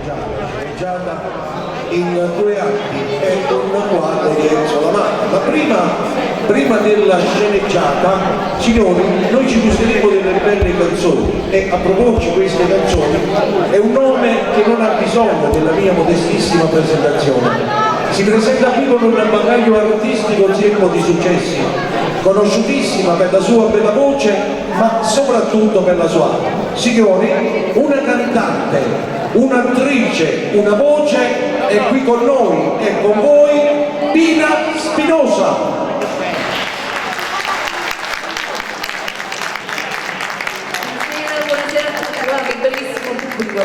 Sceneggiata in due atti e un quadro di Enzo Lamacca. Ma prima, prima della sceneggiata, signori, noi ci gusteremo delle belle canzoni e a proporci queste canzoni è un nome che non ha bisogno della mia modestissima presentazione. Si presenta qui con un bagaglio artistico zeppo di successi, conosciutissima per la sua bella voce, ma soprattutto per la sua arte. Signori, una cantante, un'attrice, una voce è qui con noi e con voi Pina Spinosa. Buonasera, buonasera a tutti, guarda che bellissimo pubblico.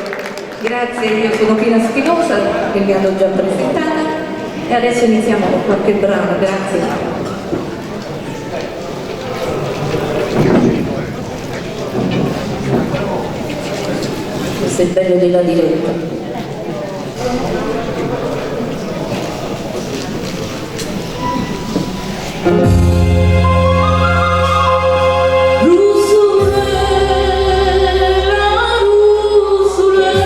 Grazie, io sono Pina Spinosa, che mi hanno già presentata e adesso iniziamo con qualche brano, grazie. Questo è il bello della diretta. Rusulella, rusulella,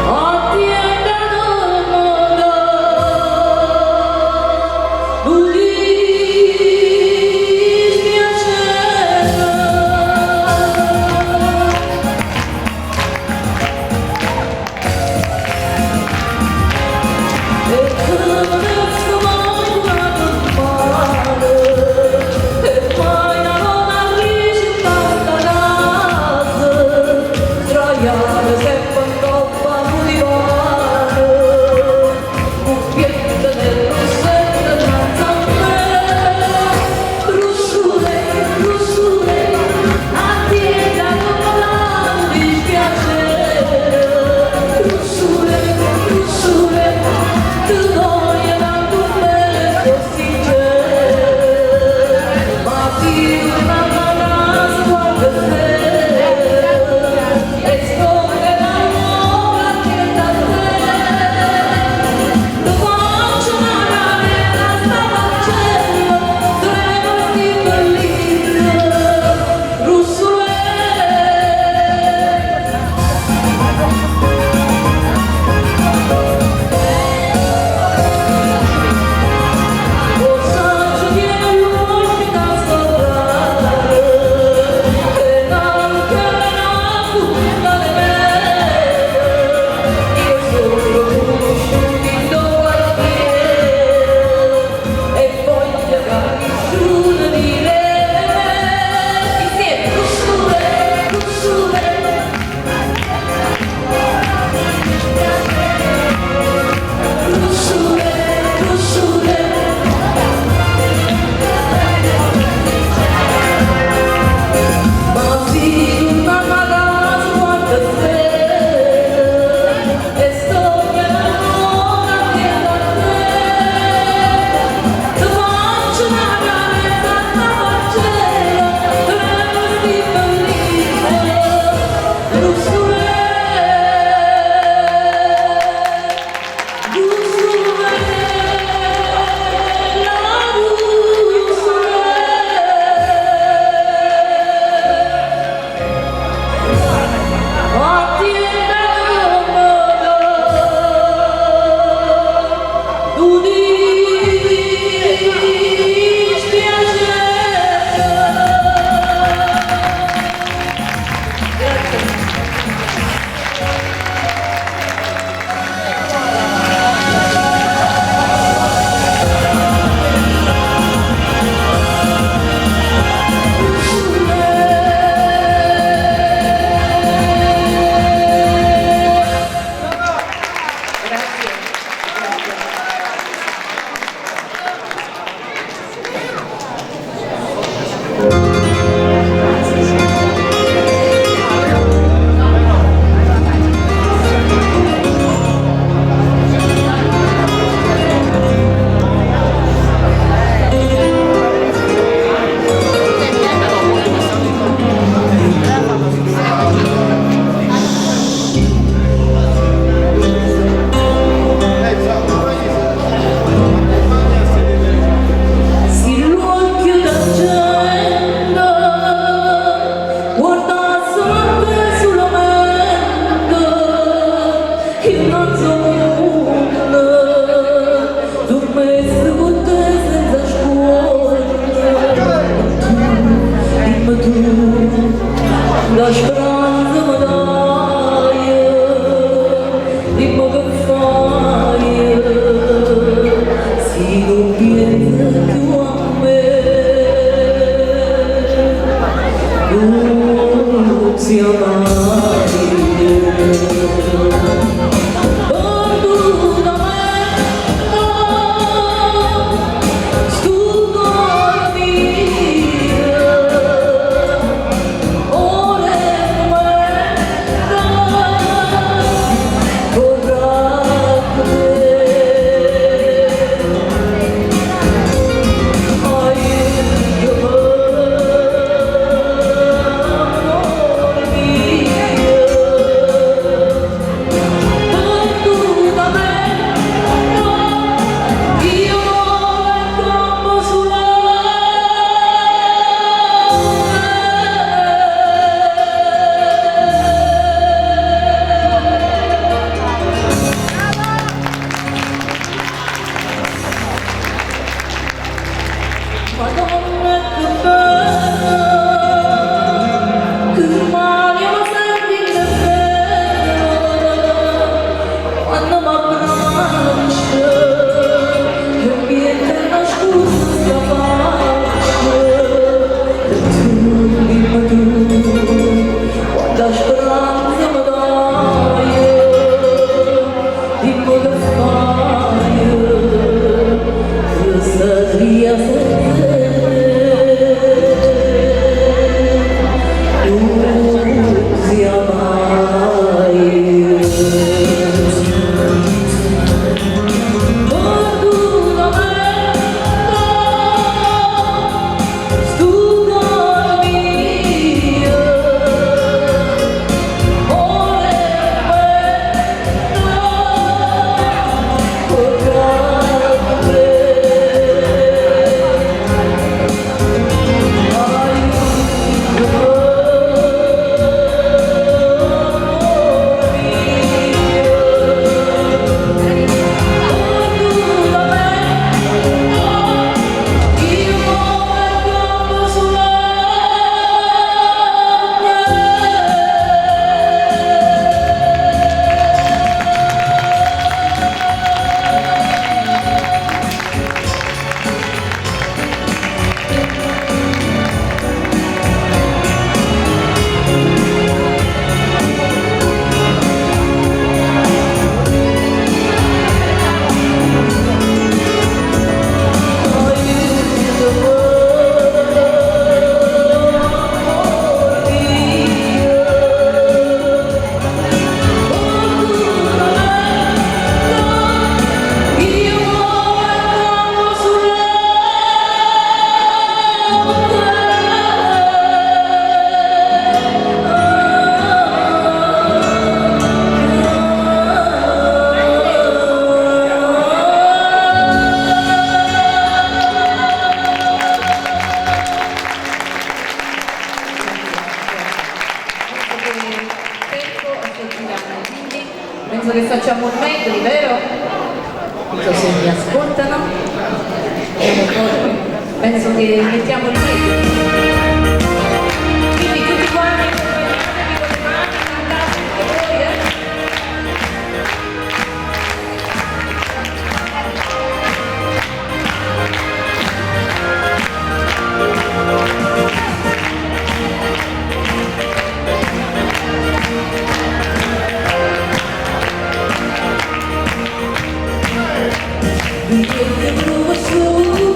a te da nu dispiacere. E Dimmi tu, la speranza mi dai, dimmi che fai, se non pensi più a me, non sia mai. Stu cuore mio, ora e momento, vorrà te. Aiutami, amore mio. Perdonami, io come Madonna che bella, che male mi senti bella, quando mi abbraccia e mi è nascosta faccia, e tu dimmi tu, quanta speranza mi dai, dimmi che fai, io sarria senza te. Non sia mai. Perdonami, stu cuore mio, ora e vorrà te. Penso che il tempo sta girando, quindi penso che facciamo un medley, vero? Dico se mi ascoltano. Vediamo un po'. Penso che mettiamo il medley. Quindi tutti quanti accompagnatevi con le mani, cantate anche voi, eh? Io che provo solo, tu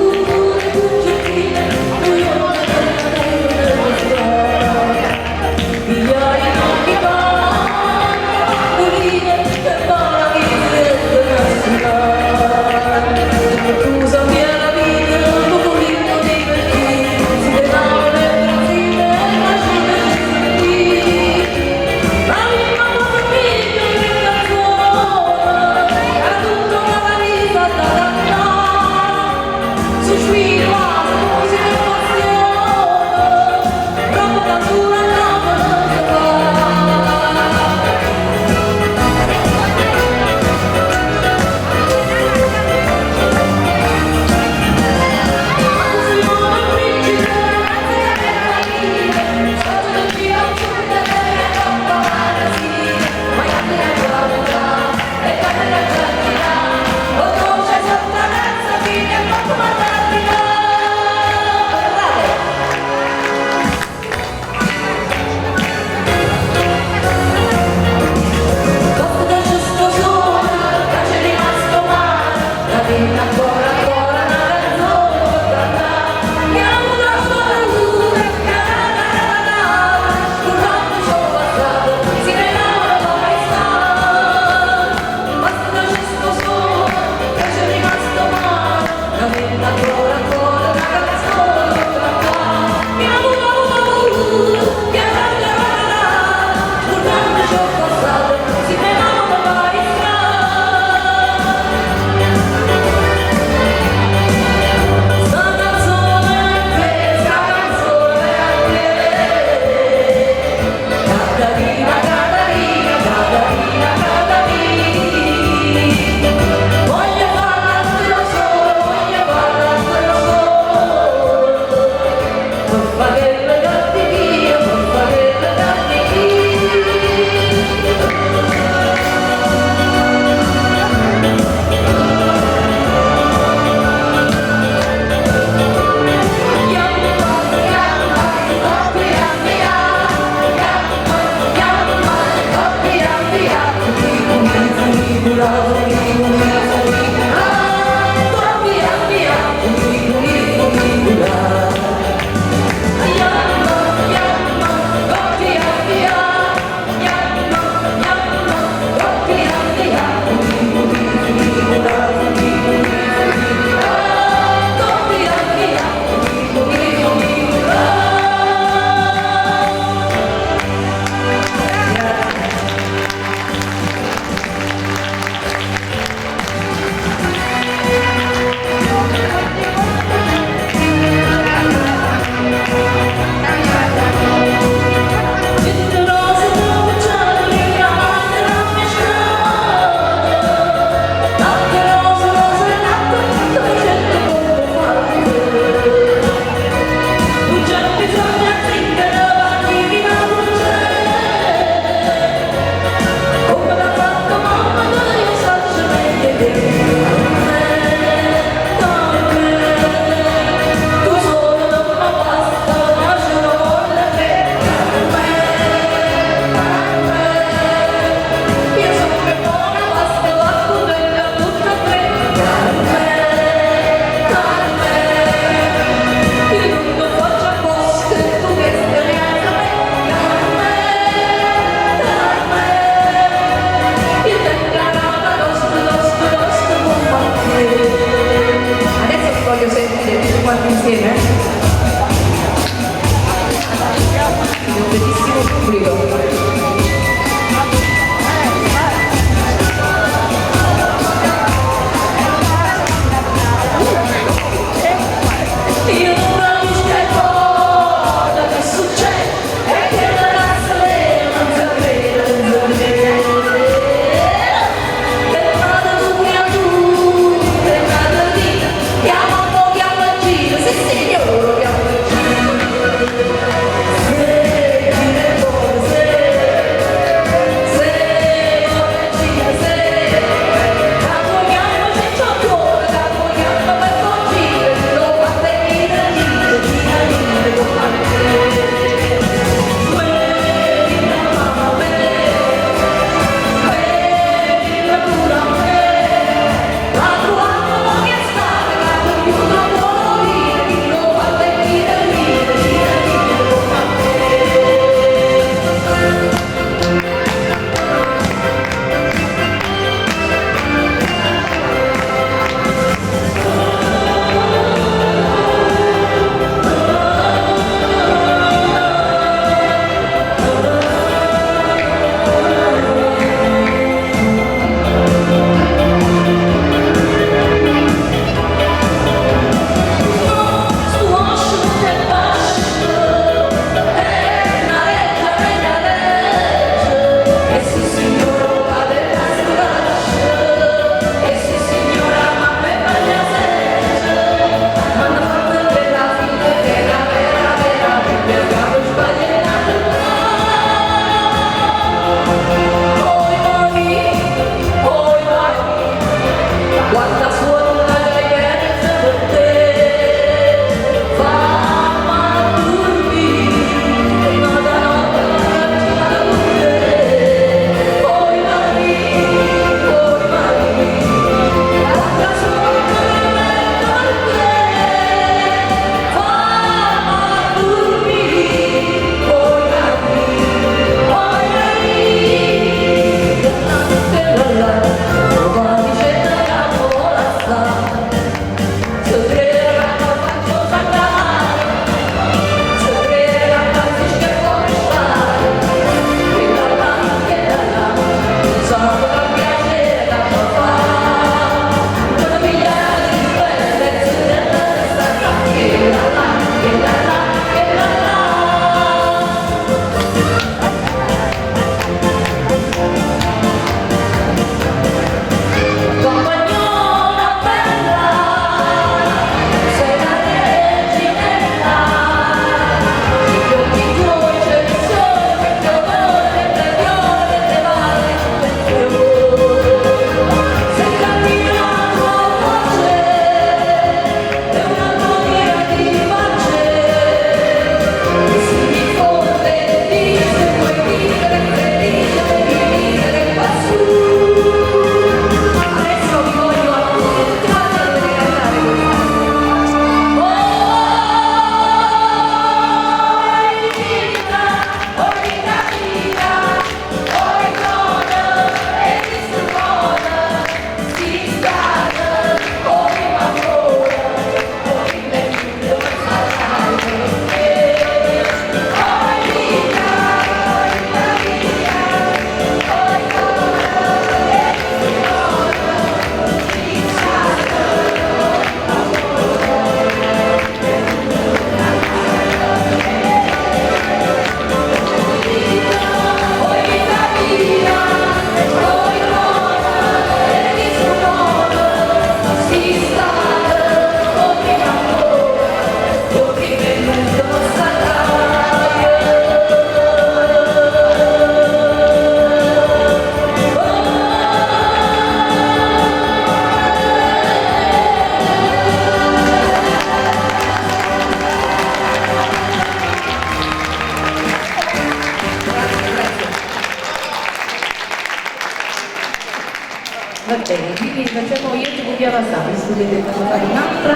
Quindi facciamo Io ti vogl' vasà, visto che devo fare un'altra.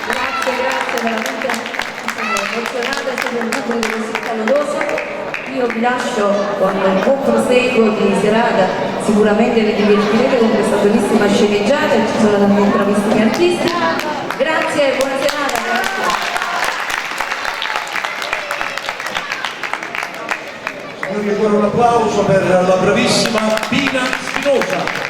Grazie, grazie, veramente sono emozionata, è stato un pubblico così caloroso. Io vi lascio con un buon proseguo di serata, sicuramente vi divertirete con questa bellissima sceneggiata, ci sono tanti bravissimi artisti. Grazie e buona serata. Grazie. Signori, ancora un applauso per la bravissima Pina Spinosa.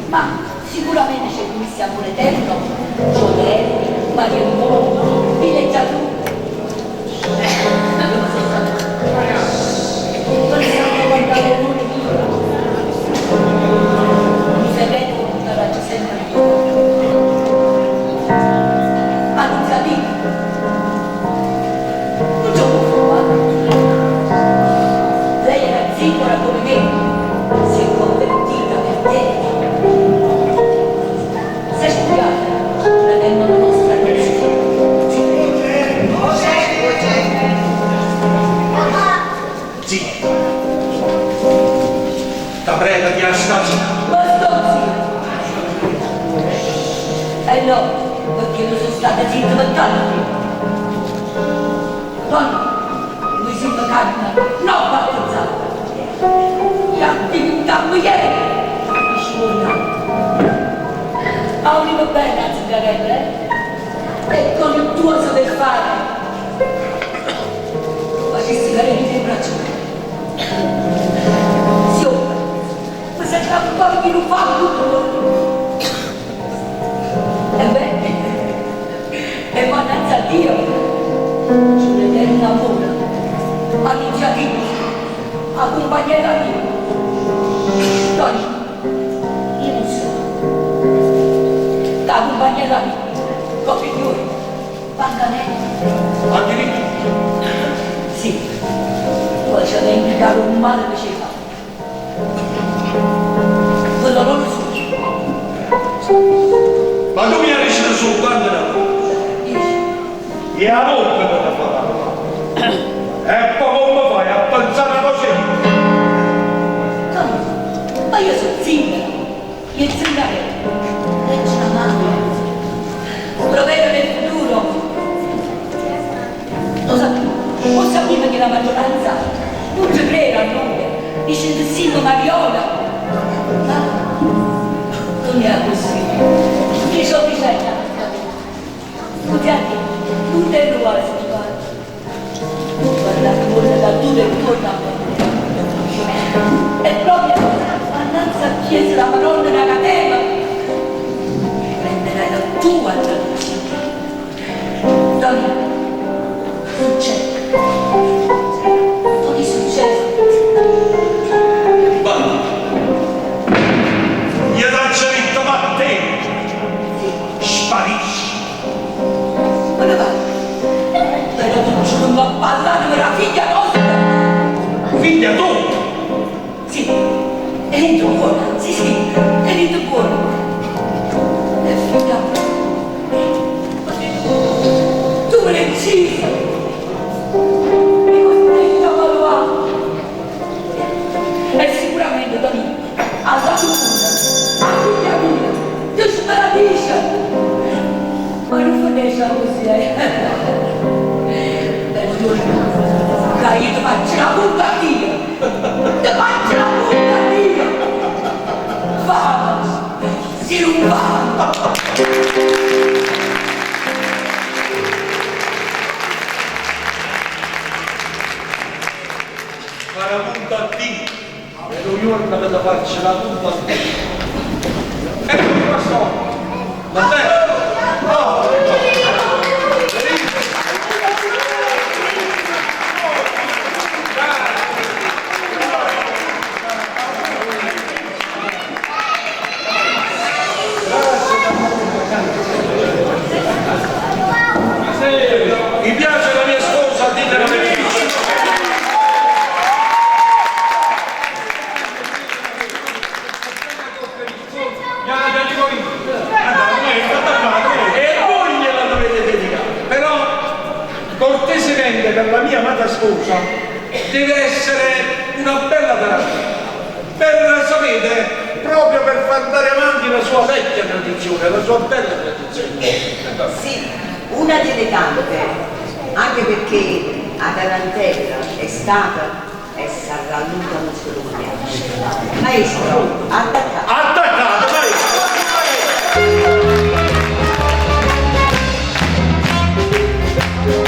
Ma sicuramente c'è come amore eterno, Giodelli, Maria Mondo, villeggiatura. Pensavo guardare l'amore mio. Mi segreto porterà sempre via. Ma non sapevo. Non c'ho fumare. Lei era zingara come me, si è convertita per te. Sei studiata, tradendo la nostra religione. Zitto. Ta prega di sta zitta. Ma sto zitta. Eh no, perché io sono stata zitta per tanto tempo. Donna, noi siamo carne, non battezzata. E diventiamo ieri, mi ci vogliamo. Avremo bene a sigaretta, eh? E con il tuo saper fare. Facessi cadere le braccia. Sì, ma se c'è un po' che non fa tutto. E beh, e mannaggia a Dio, c'è un eterno amore, annunciativo, accompagnato a Dio. Tony, io non so, accompagnata a Dio, con figlioli, Panganelli. Addirittura. Sì, poi ci aveva indicato un male che ci fa. Quello non lo so. Ma tu mi hai riuscito soltanto una cosa. Dici, E a bocca per la fa. E poi come fai a pensare così? Tony, ma io sono zingara, io zingarello, leggi la mano. Provvedo nel futuro. Lo sapevo, lo sapevo che la maggioranza non ci crede a noi, dice che siamo mariola. Ma non era così. Mi sono bisogna. Scusate, non te lo vuole fare. Guardate, vuole da duro e torna a me. E proprio annanzi a chiesa la Madonna della catena. Prenderai la tua Donna, succede. Tony succede. Va. Gli daccio detto ma te sparisci. Ma dove vai? Però tu non mi ha parlato per la figlia nostra. Figlia tu. Sì, è dentro buona, sì sì, è dentro buona. È figlia. Ma tu me l'hai uccisa. Mi costretta a parlare. E sicuramente Tony ha dato una, a figlia mia, ti sparadisce. Ma non finisce così, eh. Beh, giorno, che io ti faccio la punta a Dio. Ti faccio la punta a Dio. Va, si non va. Fa la punta a te. E lo giorno che ti faccio la punta a te. Ecco questo. Va bene? Oh. Mi piace la mia sposa, dite la verità. E voi gliela dovete dedicare. Però, cortesemente per la mia amata sposa, deve essere una bella terapia. Per, sapete, proprio per far andare avanti la sua vecchia tradizione, la sua bella tradizione. Sì, una delle tante, anche perché a Tarantella è stata e sarà lunga muscolonia. Maestro, attaccato. Attaccato, maestro! Thank you.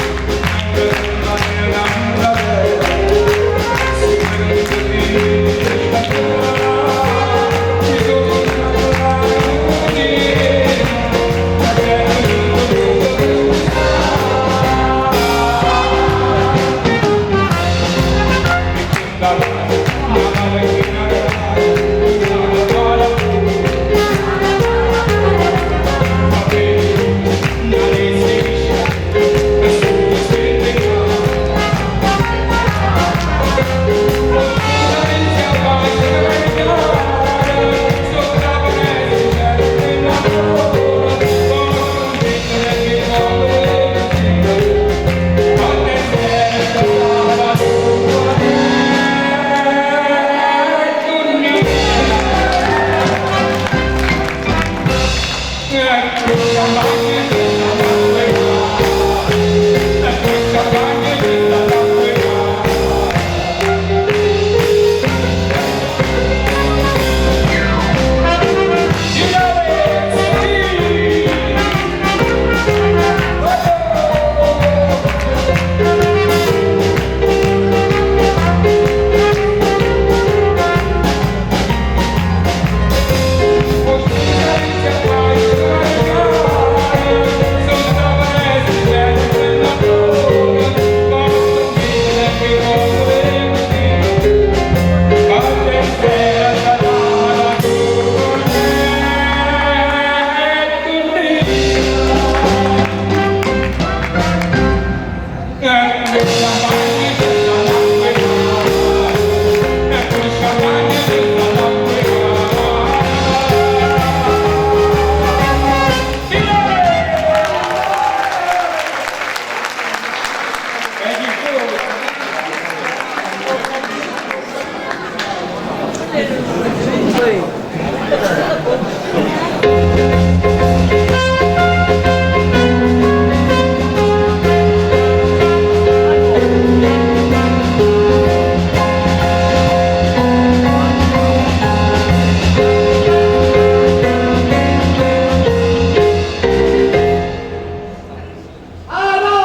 Ah no!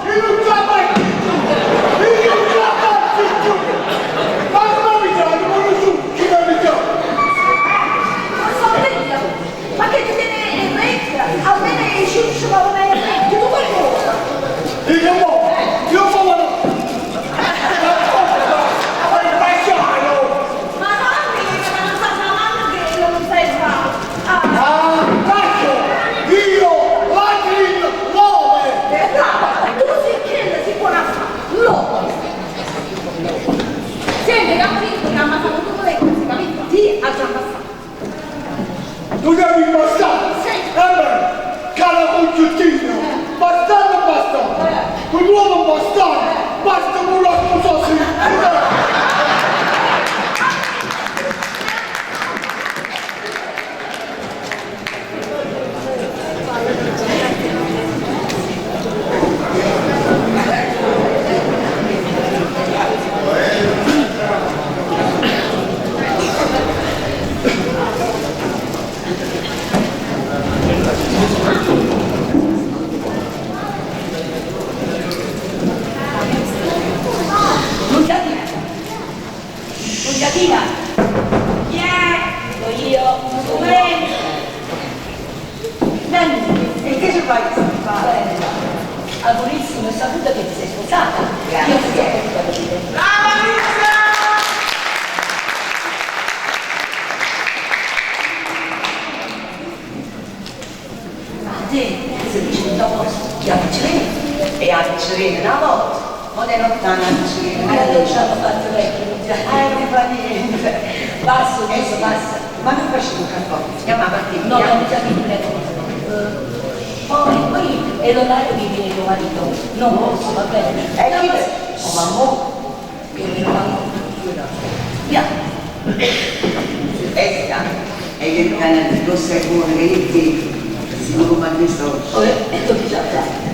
Io non ce la faccio più! Io non ce la faccio più! Ma come mi chiami? Ma non so chi mi chiama! Non so meglio, ma che ti tiene in orecchia? Almeno i ciucci vanno in orecchia, tu qualcosa. Io mo! Io mo vado! La porta! Al baciano! Ma dammi, che non sa la mamma che non sai fare. Ah, Ah, cacchio! Io la green love! è brava, tu sei che si può fare. Lo. Senti, capito, che ha fatto tutto le cose, capito? Ti ha già passato. Tu devi passare! Sì. Eh beh, cara Concettina! Bastardo bastardo! Tu nuovo bastardo! Basta con la scusa sì! Nunziatina! Nunziatina! Chi è? Sono io, sono io. Nanni, e che ci fai qua? Bella, augurissimo, ho saputo che ti sei sposata. Grazie. Io ti sono venuta a vedere. Brava Nunzia! Ma te, se dici tutto a posto, chiami Cirene. E a Cirene una volta, non è lontana a Cirene. E allora ci hanno fatto vecchio, Nunziatina. Ah, non fa niente. Passo, Eh sì, passa. Ma non facciamo un caffè, chiama Martina. No, no, Nunziatina, prego. Poi, poi è l'orario che viene tuo marito. Non posso, va bene. E chi è? Oh, mamma. Che mio mamma. Via. Esta è che cane di rossa e buona che io ti si come a questo Oh, e tu ti già.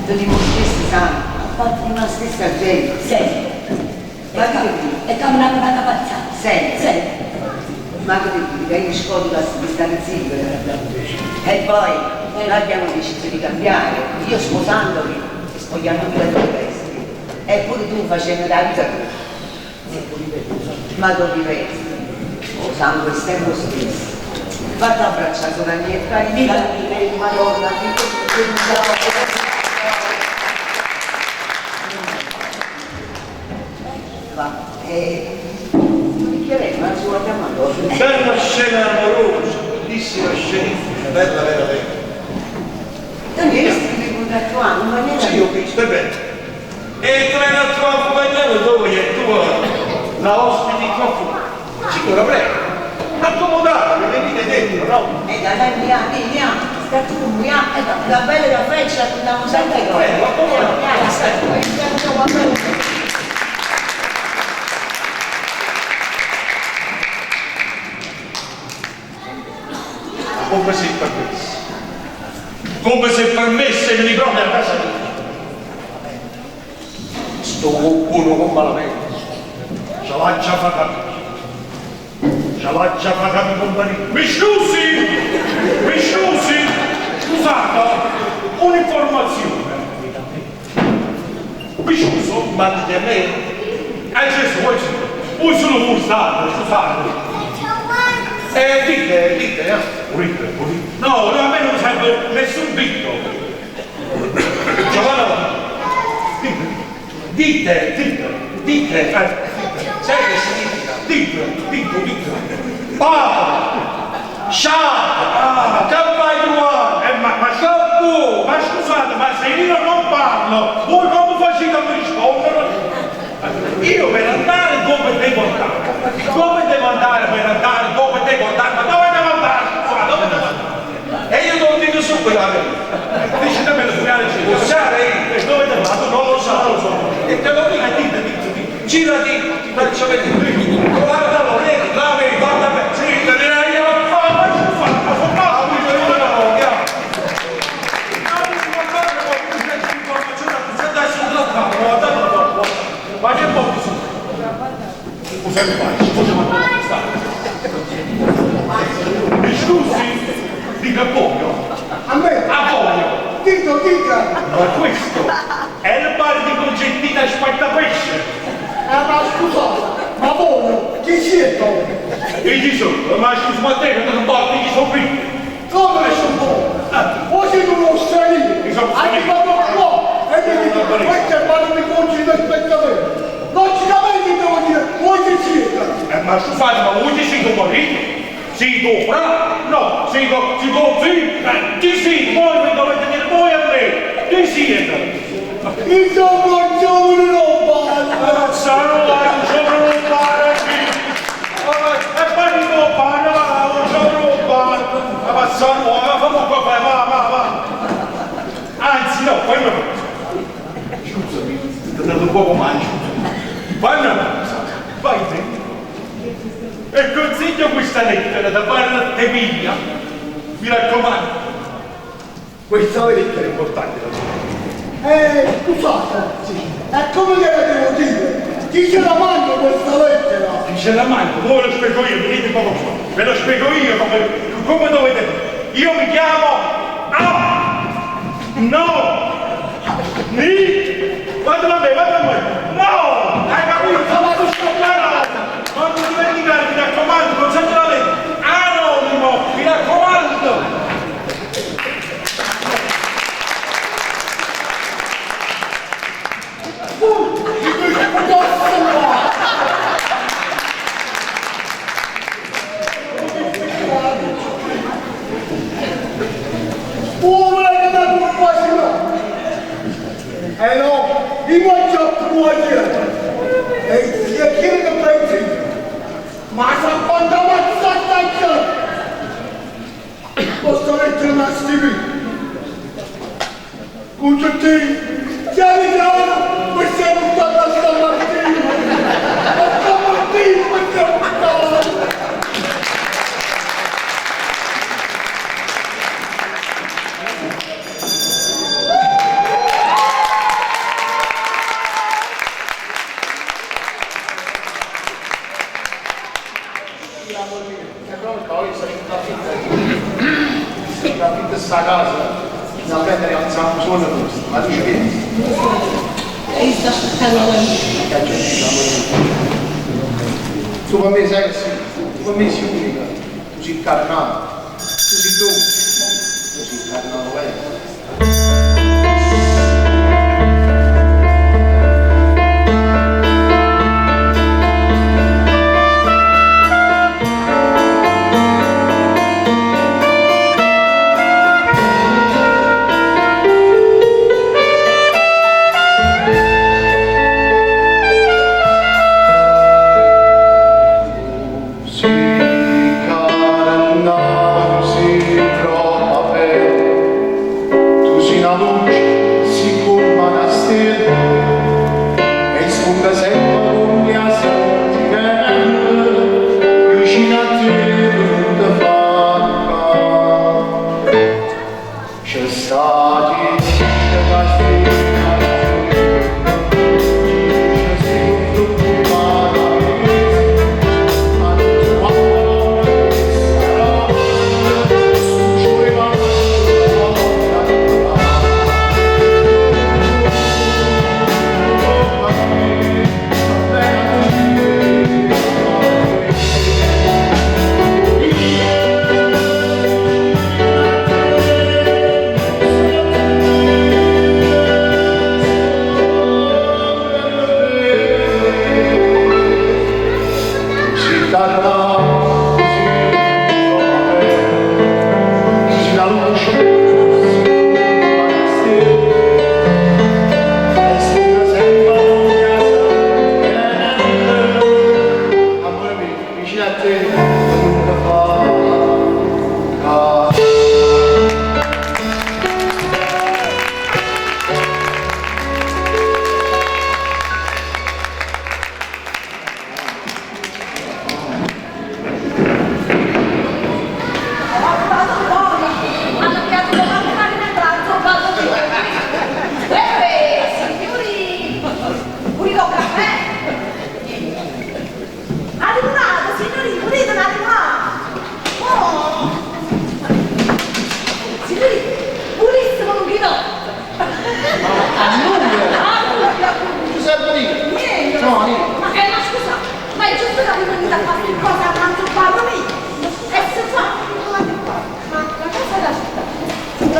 Teniamo stessi sangue, fatti una stessa gente. Senti. Ma che E camminando una capazzata. Senti. Senti. Ma che ti dico, io scodo da di stare zitto. E poi noi abbiamo deciso di cambiare, io sposandomi e spogliandomi da tutte le vesti. E pure tu facendo la vita tua. Ma tu ripeti, o sangue è sempre lo stesso. Vado a abbracciare solo mia carina, Madonna, ti Va, e mi chiederei, ma ci guardiamo ancora. Bella scena amorosa, bellissima scena, bella veramente. Tu mi hai visto che contrattuale, in maniera... Sì, ho visto, è bello. E tra l'altro accompagnato dove è tu la ospiti qua fuori. Signora, prego, accomodatevi, venite dentro, no? E dai, dai, via, via, sta tu, via, la bella caffè ci raccontiamo sempre cose. Prego, accomodatevi. Come si fa questo? Come se permesse di venire proprio a casa mia. Sto buono con malamente. Ce l'ha già fa capire. Ce l'ha già fa capire compagnia. Mi scusi! Mi scusi! Scusate, un'informazione. Mi scuso? Ma dite a me? Eh Gesù, voi, voi sono scusate, scusate. Dite, dite, eh. Pulite, pulite. No, no, a me non serve nessun dito. Giovanni, Dite, dite, dite. eh, Sai che significa? dite, dite, dite. Papa, Scià! Che fai tu? Ma, ma, Che ma scusate, ma se io non parlo, voi come facete a mi rispondere? Io per andare dove devo andare? Dove devo andare per andare? Dove devo andare? Ma dove devo andare? Scusa, dove devo andare? E io te lo dico subito la verità. Dicetemelo, signore, Usare E dove devo andare? non lo so, Non lo so. E te lo dico. Dite, dite, dite. Girati, ti faccio vedere. Guardalo, vedi, la vedi, guarda me. Sì, te ne hai a fare, ma scusate, ma sono matto, mi sono Ma che poco su? Cosa fai? Scusa, ma come sta? Mi scusi? Dica voglio. A me? A voglio. Dito, dica! Ma questo è il bar di Concettina Spattapesce. Ma scusate, ma voi chi siete? E chi sono? Ma scusa, ma te non porti chi sono qui? Come sono voi? Voi siete uno straniero! Io sono straniero. Arrivato qua e mi dite, questo è il bar di Concettina Spattapesce! Logicamente devo dire, voi chi siete? Ma scusate, ma voi chi siete un marito? Sì, tu fra? No, sì, tu, sì, tu, sì, chi siete? Voi mi dovete dire voi a me. Chi siete? Insomma, un giovane non parla! Mazzano, un giorno non parla, sì. E poi non parla, un giorno non parla. Ma Mazzano, fammi qua, va, va, va, va. Anzi, no, fai una cosa. Scusami, ti ho dato un poco male, scusami. Fai una cosa, vai dentro e consiglio questa lettera da parte mia. Mi raccomando, Questa lettera è importante da Scusate, e come gliela devo dire? Chi ce la manda questa lettera? Chi ce la manda? Voi lo spiego io, venite poco qua. Ve lo spiego io come, come dovete. Io mi chiamo A. No. Ni. Guarda a me, guarda a me. No! Hai capito? Ma no! Non ti dimenticare, mi raccomando, consegna la lettera. Anonimo, mi raccomando. Eh no, io mangio più E si è chiede che pensi? Ma sa quanta mazzata c'è? Posso mettere una TV? Concettino, piano piano, mi sei buttato a San Martino! A San Martino mi sei buttato! Questa casa, finalmente rialziamo solo questo, ma tu ci pensi? Io sto aspettando Che gente, amore mio. Tu per me sai che sei, tu per me sei unica, tu sei carnale, tu sei dolce, tu sei carnale vero. Si carnale, si troppo bello, tu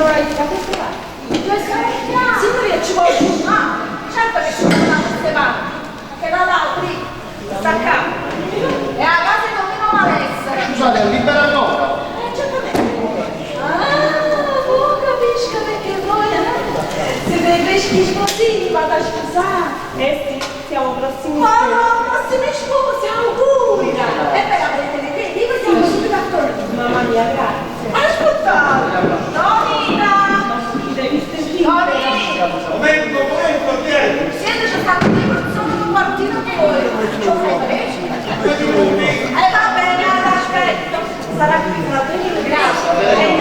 Allora, Signoria, ci voglio un mare. Certo che ci vogliono da queste parti. Perché dall'altro sta qua. E a casa di Domino Malessere. Scusate, è libera ancora? Certamente. Ah, boh, capisco perché voi siete freschi sposini, vado a sposare. Eh sì, siamo prossimi Ma no, prossimi sposi, auguri! E beh, avete le idee, io siamo subito d'accordo. Mamma mia, grazie. Aspettate! Tonina! Ma devi sentire. Toni! Momento, momento, tieni! Siete c'è stato un solo un quartino di voi. Ce lo fai parecchio? Eh va bene, allora aspetto. Sarà qui fra 2 minuti. Grazie.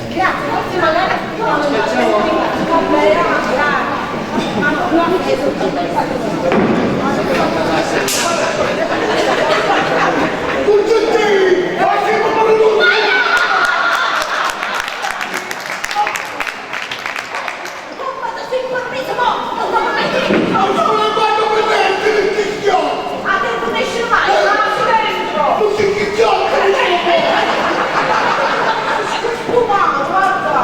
Grazie, forse magari Va bene, grazie. Ma no, no, mi chiedo Tutti! Facciamo per lui! Ma sei improvviso, no! Non lo metti! Non sono quando presente, il cristiano! A te non esce mai! Ma dentro! Non si cristiano! Scusa, guarda!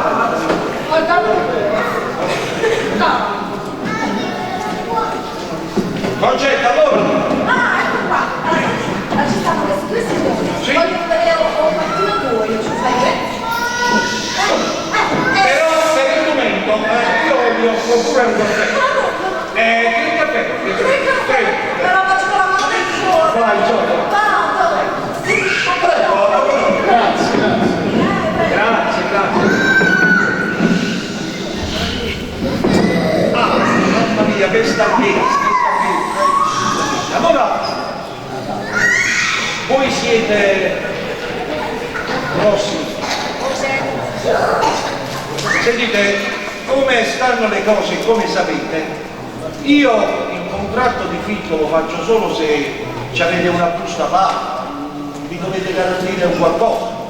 Guarda No! Concetta, allora! Ah, ecco qua! Allora, ci stanno questi due signori. Sì. Vogliono vedere un quartino tuo, ci fai bene? Però per il momento io vi offro pure un caffè. Tre caffè. Tre caffè! Però faccio con la mano del cuore! Vai, Gioia. Vado! Sì, Prego, Grazie, grazie. Grazie, grazie. Ah, mamma mia, che stanchezza, che stanchezza. Allora, voi siete prossimi. Sentite, come stanno le cose, come sapete, io il contratto di fitto lo faccio solo se ci avete una busta paga, mi dovete garantire un qualcosa.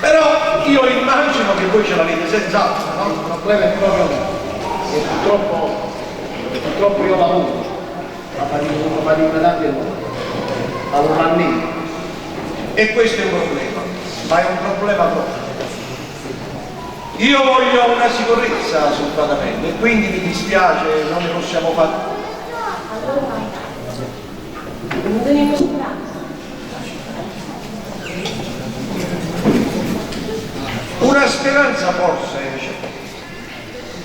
Però io immagino che voi ce l'avete senz'altro, no? Il problema è proprio che purtroppo io lavoro, la fatica, una fatica tanto enorme, lavoro a nero. E questo è un problema, ma è un problema proprio. Io voglio una sicurezza sul pagamento e quindi mi dispiace, non ne possiamo fare. Non teniamo speranza. Una speranza forse c'è.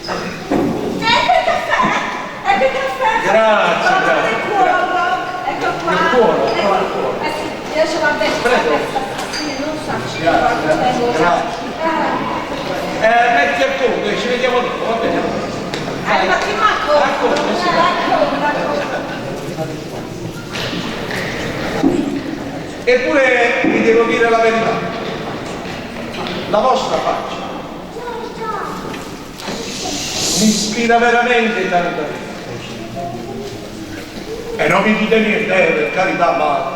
Ecco il caffè! Ecco il caffè! Grazie, grazie. Del cuore, ecco qua. Del cuore, Ecco. del cuore. Eh sì, io ce l'ho Prego. Sì, non so. Grazie, Grazie. Metti a conto e ci vediamo dopo, va bene? Ma che manco? A conto, sì. Eppure vi devo dire la verità. La vostra faccia mi ispira veramente tanta fiducia. E non mi dite niente, per carità, ma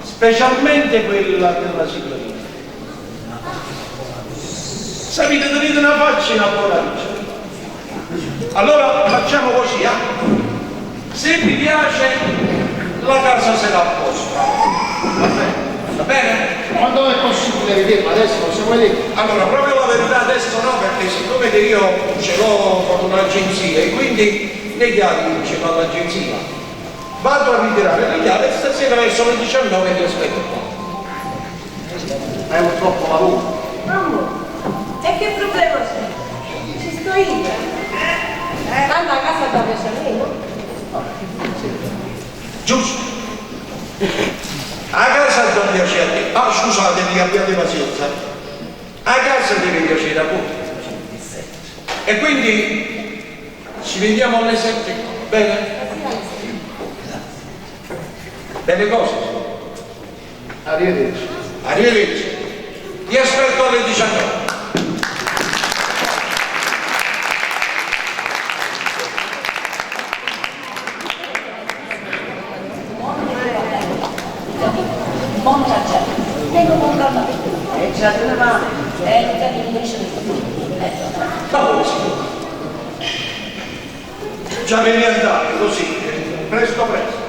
specialmente quella della signorina. Sapete, tenete una faccia e una buona luce. Allora facciamo così, eh? Se vi piace, la casa sarà a posto. Va bene? Va bene? Quando è possibile vederla? Adesso possiamo vedere? Allora, proprio la verità adesso no, perché siccome che io ce l'ho con un'agenzia e quindi le chiavi ce l'ho all'agenzia. Vado a ritirare le chiavi e stasera verso le 19 vi aspetto qua. Ma è purtroppo lavoro. Amore, e che problema c'è? Ci sto io. Tanto a casa da piace a me, no? Giusto? A casa non piace a te. Ah, scusatemi, abbiate pazienza. A casa deve piacere a voi. E quindi ci vediamo alle 7, bene? Belle cose. Arrivederci. Arrivederci. Vi aspetto alle 19. Mannaggia, tengo con calma per tu. E ce la tenevamo. Non capisco, non riesce Ma come signore? Già ve ne andate così, presto presto.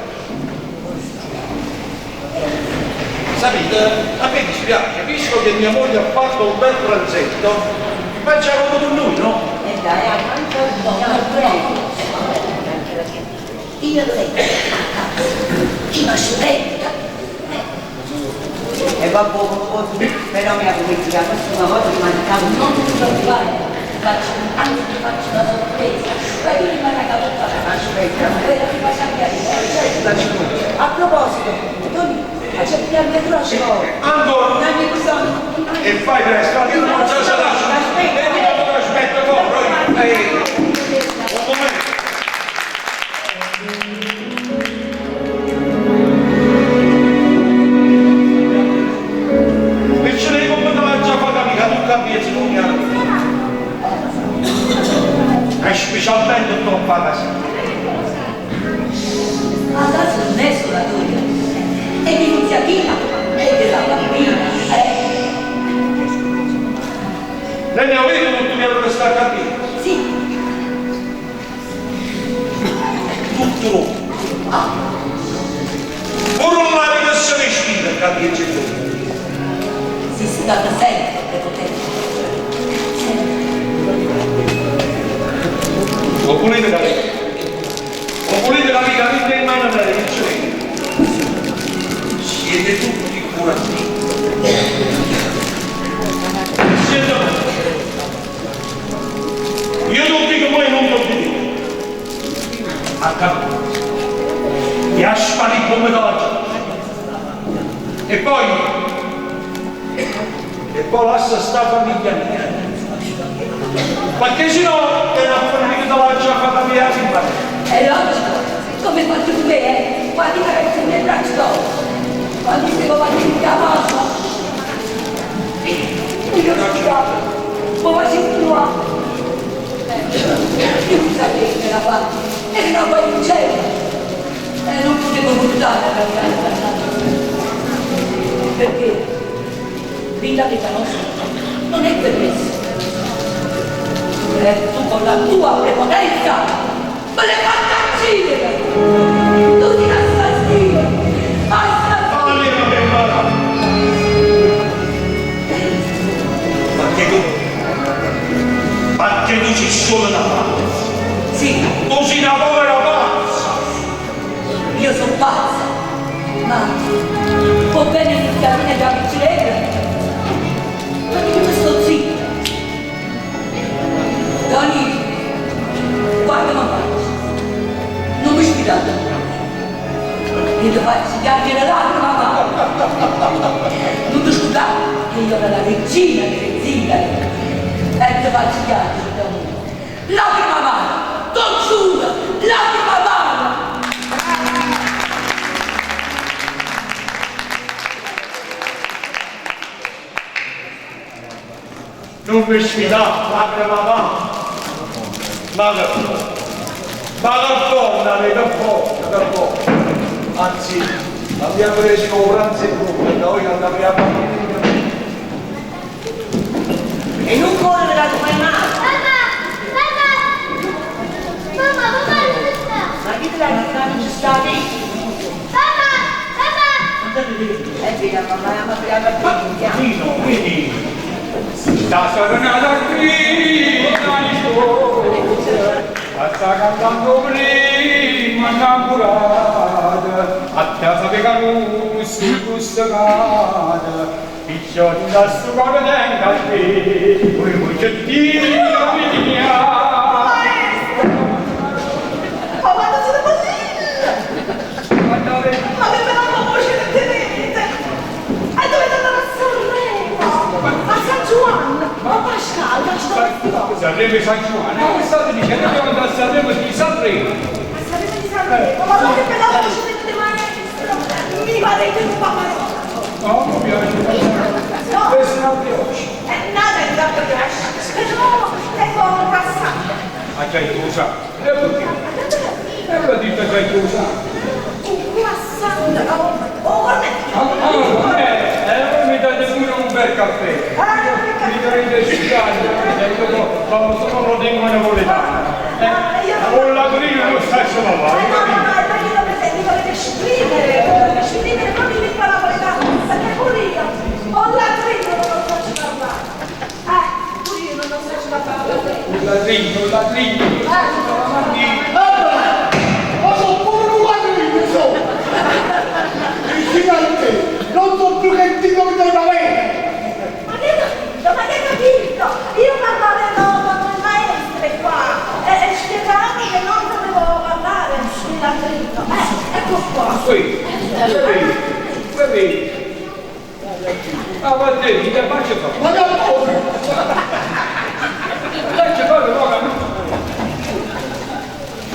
Sapete, a me dispiace, visto che mia moglie ha fatto un bel pranzetto, mangiamo con noi, no? E dai, mangia un po', No, Io leggo a casa, chi mi aspetta? E va buono, però mi ha promesso che la prossima volta ti mancavo. Non ti preoccupare, ti faccio, anzi ti faccio una sorpresa. Poi tu rimani a capo. Aspetta. Quella ti faccio anche A proposito, Tony, c'è più la scuola. Ancora? Non mi bisogno. E fai presto, io non ce la lascio. Aspetta. Vedi che non aspetto, corro. Un momento. E ce l'hai come te l'ha già fatta mica tu capisci non mi E specialmente tu fa così. Ma adesso non è solo la tua, è l'iniziativa, è della bambina, eh? Lei ne ha veduto tutto quello che sta a capire? Sì. Tutto rotto. Pure l'aria che si respira, capisci tu? Si è stata sempre prepotente. Lo pulite capire? Lo pulite capire, avete in mano per il cielo. Siete tutti curativi. Siete Io non dico voi non lo dico. A capire. E a sparire come dalla E poi, e poi lascia sta famiglia mia. Perché se no è una famiglia della già fatta mia prima. È logico, come fatto tu me, eh? Quando ti ragazzi nel braccio, quando ti seguo avanti in chiamata. Io scusato, ma faccio qua. Io non sapevo che era fatto, era una guaricella. E non potevo buttare la casa. Perché vita vita nostra non è permesso. E tu con la tua prepotenza me l'hai fatta uccidere! Tu ti assassino! Assassino! Perché tu, perché tu sei solo una pazza. Sì. Tu sei una povera pazza. Io sono pazza, ma può bene l'iniziativa della piccinella. Perché io sto zitto. Dani, guarda ma faccio. Non mi sfidate. Io ti faccio piangere lacrima, ma non ti scusate che io ero la regina delle zingare. E ti faccio piangere, d'amore. Lacrima amara, dolciura, lacrima amara. Non mi sfidare, lacrima amara. Ma che ma che donna, che forza, che forza. Anzi, abbiamo preso un pranzo e frutta, noi andiamo a E non correre da tua male. Mamma! Mamma! Mamma, mamma, non ci sta! Ma chi te l'ha detto non ci sta lì? Mamma! Mamma! E via, mamma, mamma, mamma, mamma, Nino, vedi? Sta serenata qui, sta cantando prima innamorata, a casa di Carusi, cussacata, picciotti da su cuore tenga qui, voi cuccettino mia. Ma quando siete bellini! Ma che bella voce che tenete! E dovete andare a Sanremo! A San Giovanni! Ma Pascal, ma ci dove Sanremo e San Giovanni, come state dicendo? Dobbiamo andare a Sanremo di Sanremo. A Sanremo di Sanremo! Ma che bella voce tenete maestro! Mi parete un paparotto! No, mi piace. No! Questa è una brioche. È nata in una brioche, però tengo un croissant. Ah, già chiusa. E perché? E l'ho detto già chiusa. Un croissant, oh, cornetto. Ah, eh, mi date pure un bel caffè. Ah, un bel Mi dovete spiegare, io sono la lingua napoletana. Con la Torino non sta solo là. No, no, no, ma io dovete, mi dovete esprimere, dovete esprimere proprio in lingua napoletana, perché ladrino, ladrino, ladrino. Vabbè, ma sono pure un ladrino, insomma. Vicino a te, non so più che titolo mi devi avere. Ma che capito? Ma che capito? Io parlavo con il maestro qua e, e spiegavo che non dovevo parlare in latino. Ecco qua. Qui, qui, qui. Ah, va te, ti faccio fare. Ma che cosa? Faccio fare, ma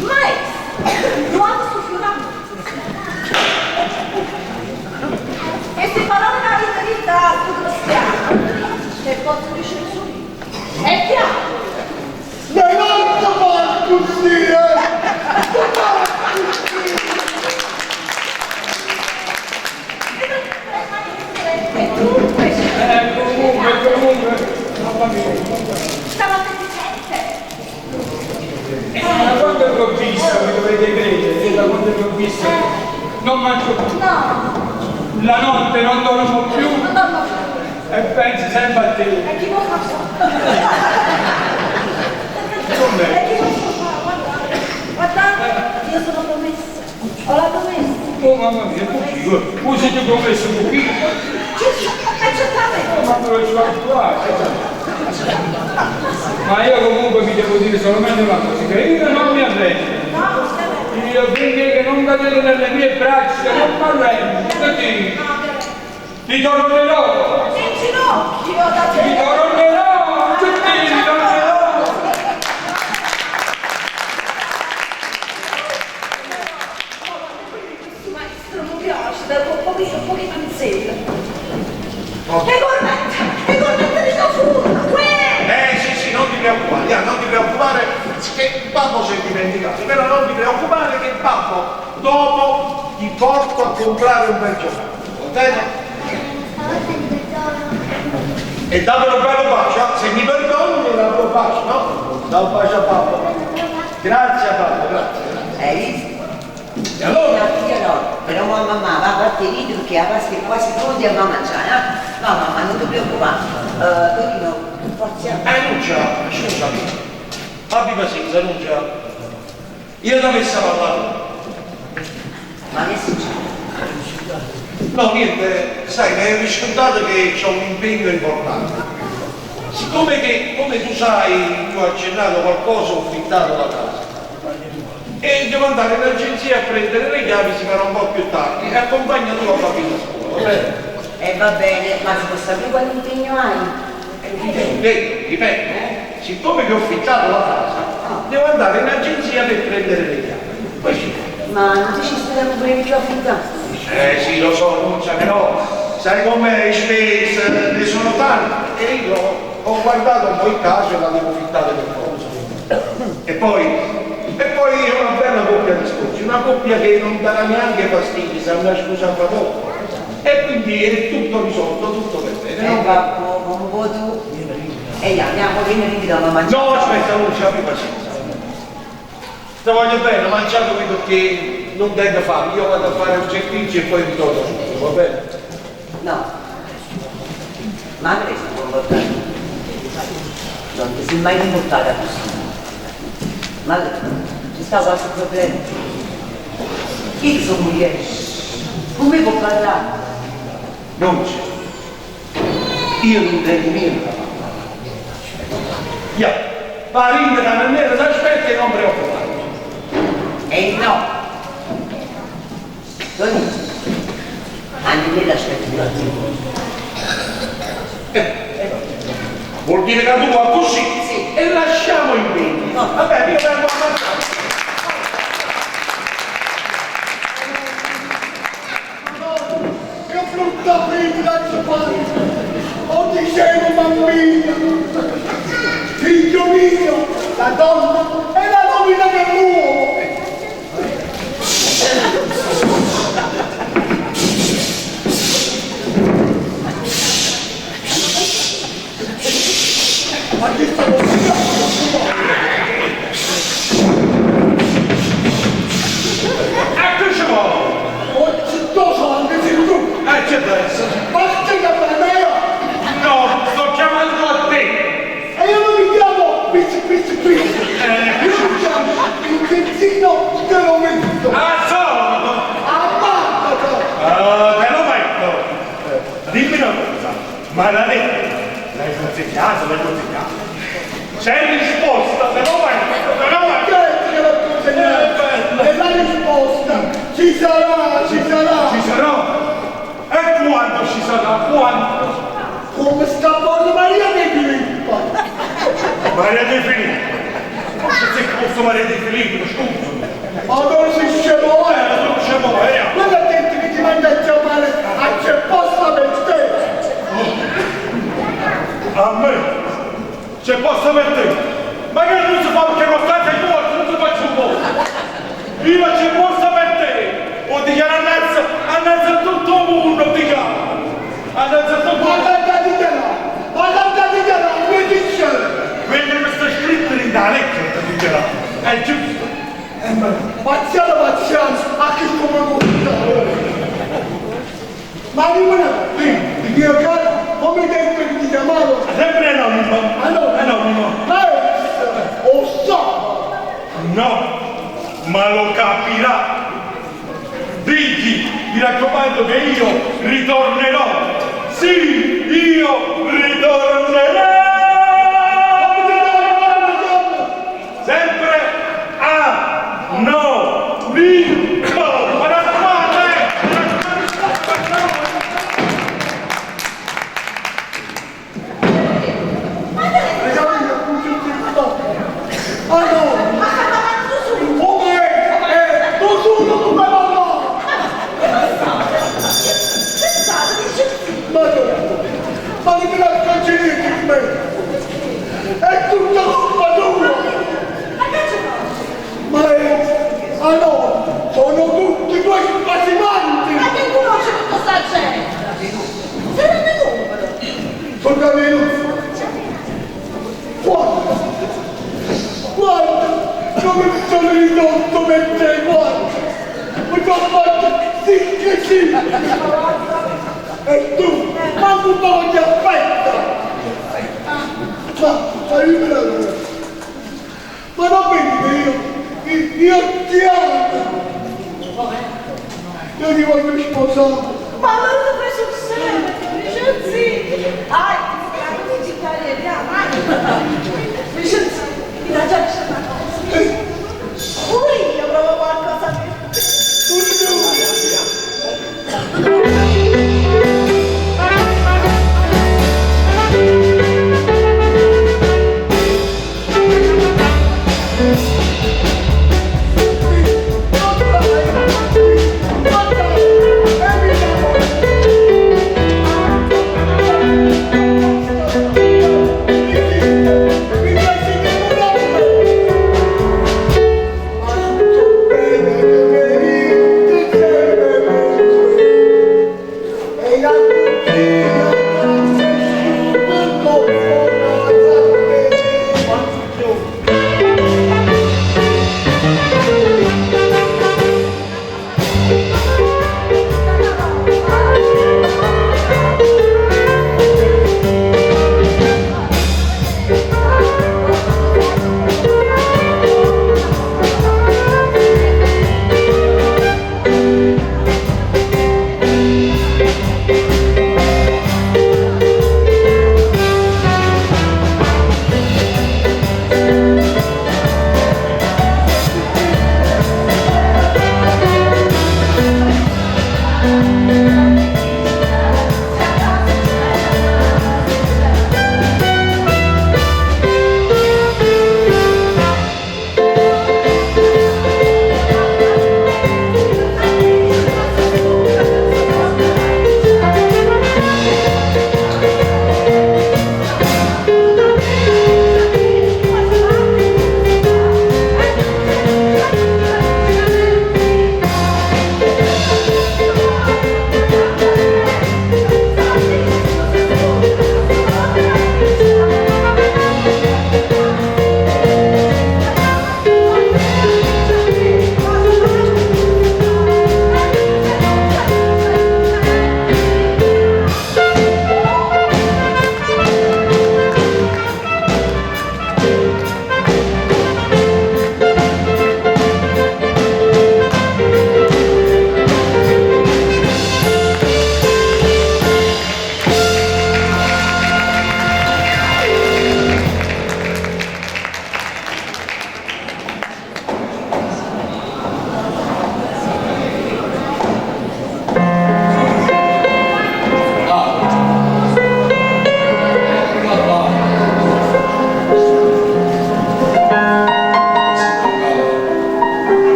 Maestro, l'uomo su fiorando. E se parole la verità su cristiano, che posso riuscire su? È chiaro? Ma non si fa così, eh! Non fa così! E tu invece comunque, comunque, mamma mia. stavate dicendo? Da quando l'ho visto, mi dovete credere, da quando l'ho visto, non mangio più. No, La notte non dormo più non dormo più. e penso sempre a te. E chi può fare? Com'è? E chi può fare? Guardate, guardate, io sono promessa. Ho la promessa. Oh mamma mia, tu chi? Voi siete promesso un pochino? E certamente. Ma me lo ci va Ma io comunque vi devo dire solamente una cosa, che io non mi arrendo. No, stiamo. Io finché che non cadete nelle mie braccia, non mi arrendo. Senti, ti tornerò, In ginocchio da ti te. tornerò, tutti ti tornerò. Questo maestro mi piace, da un po' di un po' di panzella. E cornetta, e cornetta di fuga, Eh sì sì, non ti preoccupare, ya, non ti preoccupare che il babbo si è dimenticato, però non ti preoccupare che il babbo dopo ti porto a comprare un bel giocattolo, va bene? E dammelo un bello bacio, eh? se mi perdoni mi dà un bacio, no? Da un bacio a babbo. Grazie babbo, grazie. grazie. Hai visto? E allora? No, io no, però mamma, va, a ridi perché la pasta è quasi pronta e va a mangiare, eh? No mamma, non ti preoccupare. Tonino, forza. Nuccia, scusami. Abbi pazienza, Nuccia. Io ti avessi parlato. Ma che succede? No, niente, sai, mi hai riscontrato che c'ho un impegno importante. Siccome che, come tu sai, tu hai accennato qualcosa, ho fittato la casa. E devo andare in agenzia a prendere le chiavi, si farà un po' più tardi. E accompagna tu la bambina a scuola, va bene? Eh va bene, ma si può sapere quale impegno hai? Ripeto, ripeto, siccome che ho fittato la casa, devo andare in agenzia per prendere le chiavi. Poi ci Ma non ti ci stai volevi più affittare? Eh sì, lo so, Nuccia, però sai com'è, le spese ne sono tante e io ho guardato un po' il caso e la devo fittare per forza. E poi, è una bella coppia di sposi, una coppia che non darà neanche fastidi, sa una scusa fra poco. E quindi è tutto risolto, tutto per bene. Eh no? va, come vuoi tu. E eh, andiamo, vieni ti do a mangiare. No, aspetta, Lucia, abbi pazienza. Ti voglio bene, mangiato qui perché non tengo fame, io vado a fare un servizio e poi ritorno subito, va bene? No. Ma avresti comportato? Non ti sei mai comportata così. Ma ci sta qualche problema? Io sono moglie. Come può parlare? Non c'è. Io non tengo niente da parlare. Ya, va rinda da nera, ti aspetta e non preoccupare. E no. Tonino, anche me l'aspetto un attimo. Vuol dire che tu va così Sì. e lasciamo i beni. No. Vabbè, io vengo a mangiare. Che brutta vita ci fai! O dicevo bambino, figlio mio, la donna è la nomina dell'uomo! Ma che stavo Eccoci qua! Oggi tu anche se tu! E c'è adesso? Ma che per me? No, sto chiamando a te! E io non mi chiamo Pizzi Pizzi Pizzi! Ma la lettera, l'hai consegnata, l'hai consegnata. C'è risposta, però è, però è. Certo che l'ho consegnato! E la risposta ci sarà, ci sarà! Ci sarà. E quando ci sarà? Quando? Come sta buona Maria De Filippo! Maria De Filippo. Ma se posso Maria De Filippo, scusa. Ma non si scemo, eh! Non scemo, eh! Quello ha detto che ti manda a chiamare a c'è posta per te! A me? C'è posto per te? Ma che non si fa perché costante è morto, non si faccio un po'! Io c'è posto per te! O ti chiamo annanzi, annanzi a tutto il mondo, ti chiamo! Annanzi a tutto il Ma mondo! tanta di chiamare! Ma tanta di chiamare! Mi dice! Quello che sta scritto in da lettera ti dichiara, è giusto! Pazziano, pazziano, a chi come gusta! Ma dimmi una cosa, io caro, come detto che ti chiamavo? Sempre anonimo! Allora, Anonimo! Ma o so! No, ma lo capirà. Digli, mi raccomando che io ritornerò. Sì, io ritornerò. Sempre a no, Nico. Ma raccomando, eh! Hai capito? Ah no! Ma sta parlando su! Come? Tu solo tu puoi parlare! Pensate, dice sì! Ma no! Ma non me la cancelli di me! È tutta colpa tua! Ma che ci faccio? Ma è... Allora, sono tutti quei spasimanti! Ma che conosce tutta sta gente? Se ne numero! Sono venuti! Guarda! Guarda! Come mi sono ridotto per te, guarda! Mi sono fatto sì che sì! E tu, manco un po' ti aspetta! Ma, ma io me la Ma non vedi che io, io ti amo! Io ti voglio sposare! Ma allora tu fai sul serio, dice sì! Ai, ti vai! Dice sì, mi dà già una cosa. Pure io provo qualcosa per te. Ma dai,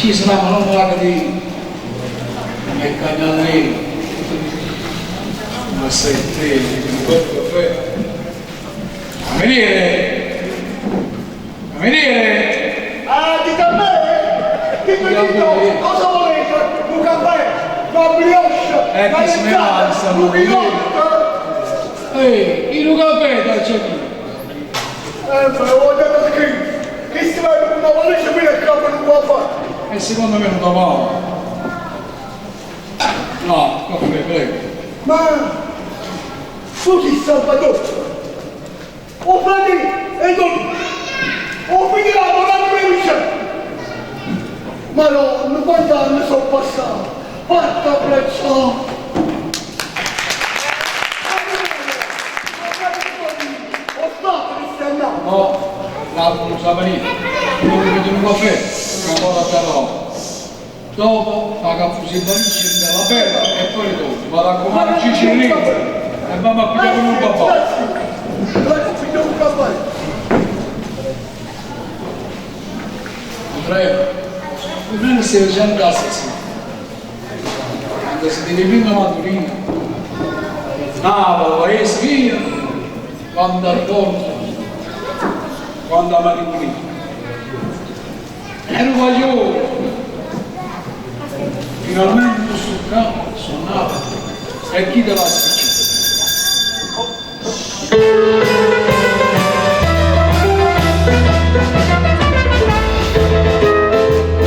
Ci sarà ma non la di come cagnalino. Ma sei te, un bel caffè. Cameriere! Cameriere! Ah, dite a me? Dico, dico, cosa volete? Un caffè? Una brioche? Eh, Una chi se ne va, mezzata? sta Un ghiotta? Ehi, il caffè da c'è qui. Me lo voglio perché chi si va con una valigia qui nel capo non può fare. E secondo me non da male. No, caffè, prego. Ma tu sei Salvatore. O fratello e non o finirà la provincia. Ma no, quanti anni sono passati? Quanto apprezzato. Ho stato che stai andando. No, l'altro non sa venire. Devo vedere un caffè, che ancora a terra. Dopo la caffusina della bella e poi ritorno. Vado a comare Cicirino e mamma a pigliare un papà. Grazie, pigliamo un caffè. Andrea, prima stai facendo casa sì. Quando si deve prima maturina, Napoli, paese mio, quando ricordo, quando malinconia. Ero voglio. Finalmente questo qua sono nato e chi te l'ha scritto?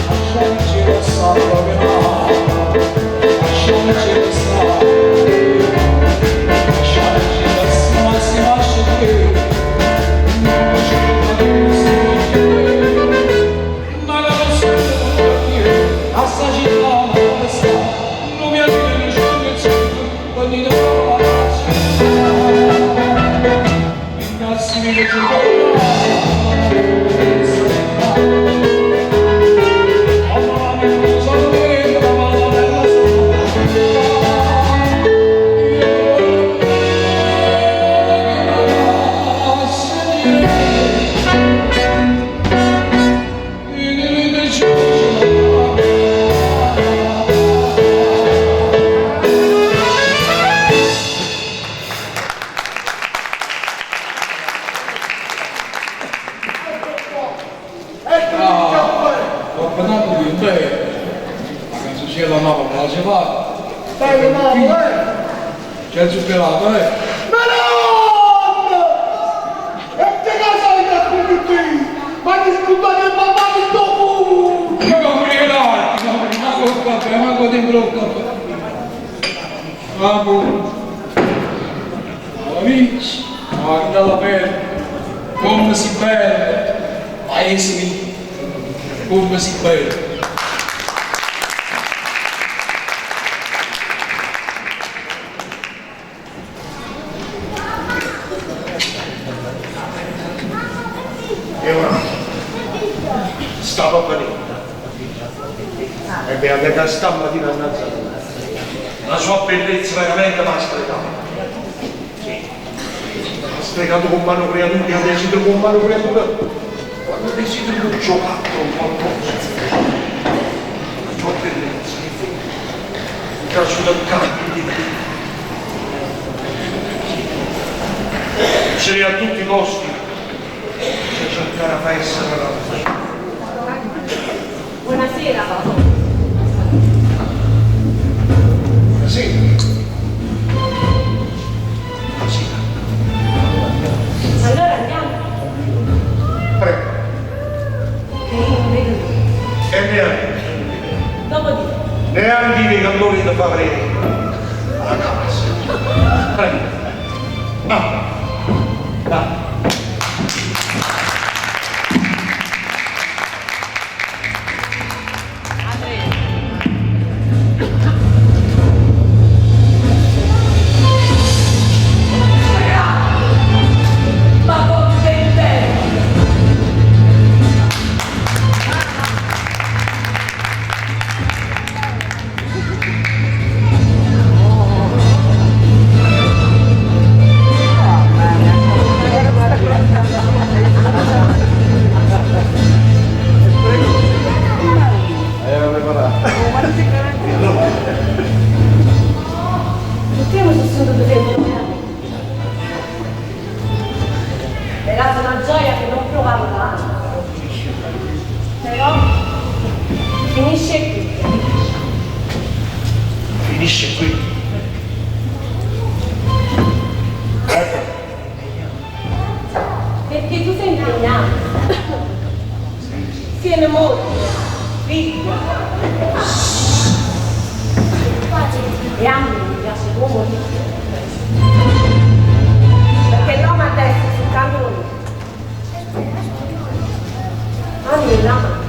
Lasciamoci passare la penata, lasciamoci passare, lasciamoci passare, si lascia te, non ci ma la posso dire, a sta città dove sta, non mi arriva non c'è un quando ti trovo la città, mi che Ecco il caffè. Ho guardato qui bene, la canzoncella Napoli la c'è fatta. Bello Napoli, eh? C'è il zuccherato, eh? Ma no! E te cosa hai da tutti? Ma discutate il papà di dopo! Io compri l'altro, manco il caffè, manco dentro il caffè. Vabbè. Amici, guarda la pelle, come si bella, paese mio, come si bella. E ora stava venendo. E beh, da stamattina a La sua bellezza veramente mi ha stregato. Sì. Mi ha stregato con mano creatura, desidero con mano creatura. Quando desidero un giocattolo, un qualcosa. La sua bellezza mi trasuda il cambio di me. Sì. A tutti i costi se cercare a essere la Buonasera. Buonasera. Buonasera. Allora andiamo. Prego. Che io non vedo. E neanche. Dopo di te. Neanche i allora da fare alla casa. Prego. Ah. Ah. Ma con che bello! tiene moglie, figlio. E a me mi piace l'uomo ricco. Perché l'uomo a destra sul cannone. A me la mano.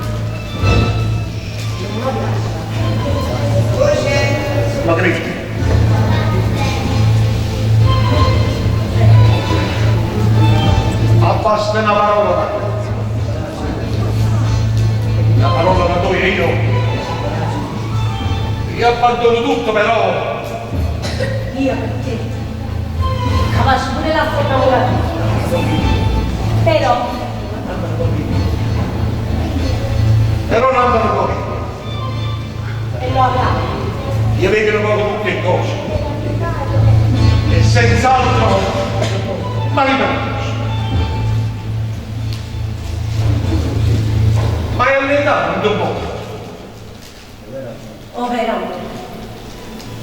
Non mi piace. Margherita. Abbasta una parola da te. Una parola da toi e io. Io abbandono tutto però. Io per te. Capace pure la forma Però Però non me lo e lo avrà. Io vedo poco tutte le cose. E senz'altro ma ripeto. Ma è all'età non un po'. Oh veramente.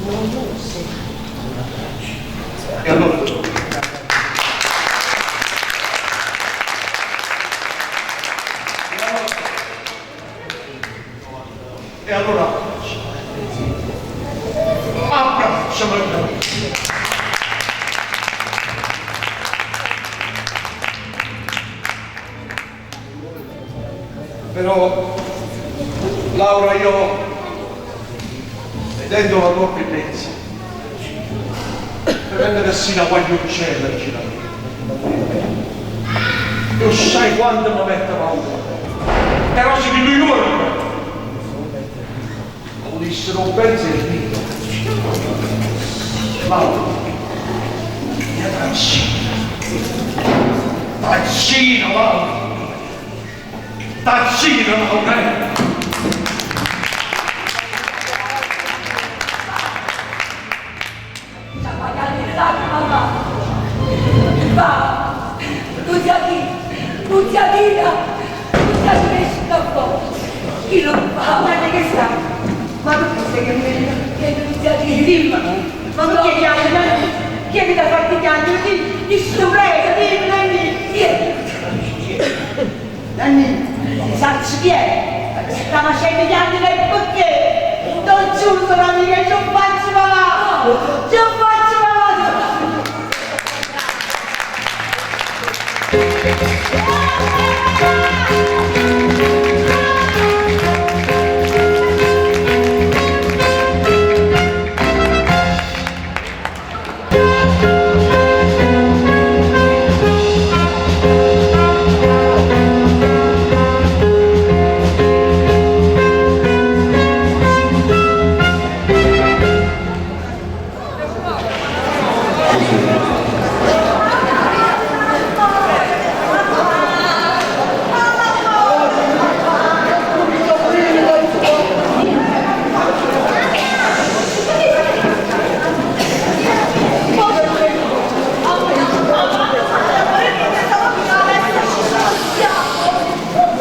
Non lo so. E allora. E allora abbracciami. Però Laura io vedendo la tua bellezza vedendo che si una guagliuncella vicino a me tu sai quanto mi mette paura però se mi lui lo dissero un pensierino Laura mia taccina taccina Laura taccina Laura Va, Nunziatina, Nunziatina esce da fuori. Chi lo fa? Guarda che sta. Ma tu sei che mi Che Nunziatina? Dimmi, ma perché piangi? Chi è che ti ha fatto piangere? Di, di prego, dimmi, Nanni. Chi è? Nanni, sacci chi è? Sta facendo piangere perché? Non giuro, sono amica, ci faccio papà! Ci faccio papà!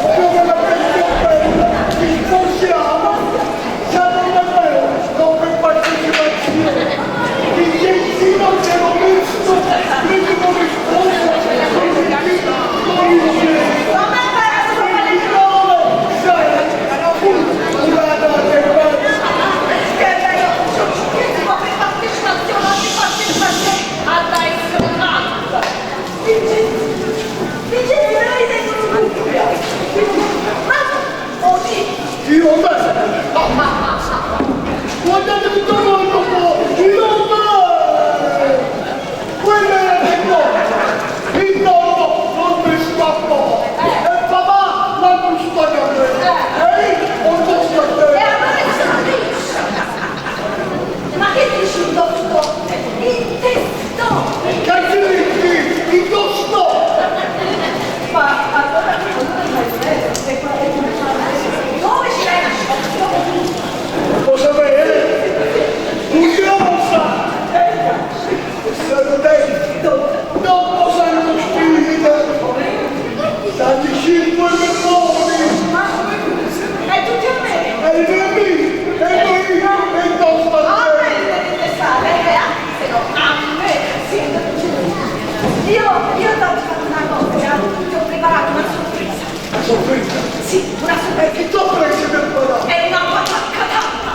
Come la bestia bella, ci sposiamo, siamo davvero come partecipazione. Vincenzino ce l'ho messo, preso come sposa, con il cielo. 29, 6, curata del Che bello! Che come partecipazione, ogni partecipazione alla essere fatta! Vincenzo, però io tengo un dubbio! Ma così! Io me! Guardate che torno un po'! Io me! Quello era del nonno! Il nonno non mi scappò! E papà l'hanno stato a me! E io ho posto a E te! allora si capisce! Ma che dici un tostò? Il testone! Che dici? Il tosto! Ma allora, allora fai bene, e qua e come fa? Dove ci l'hai nascosto? Lo sapete? Curiosa! Sono dentro! Non sanno spirito! Sanno 5 milioni! Sì, una E che zoppola che siete imparati? È una patacca tanta.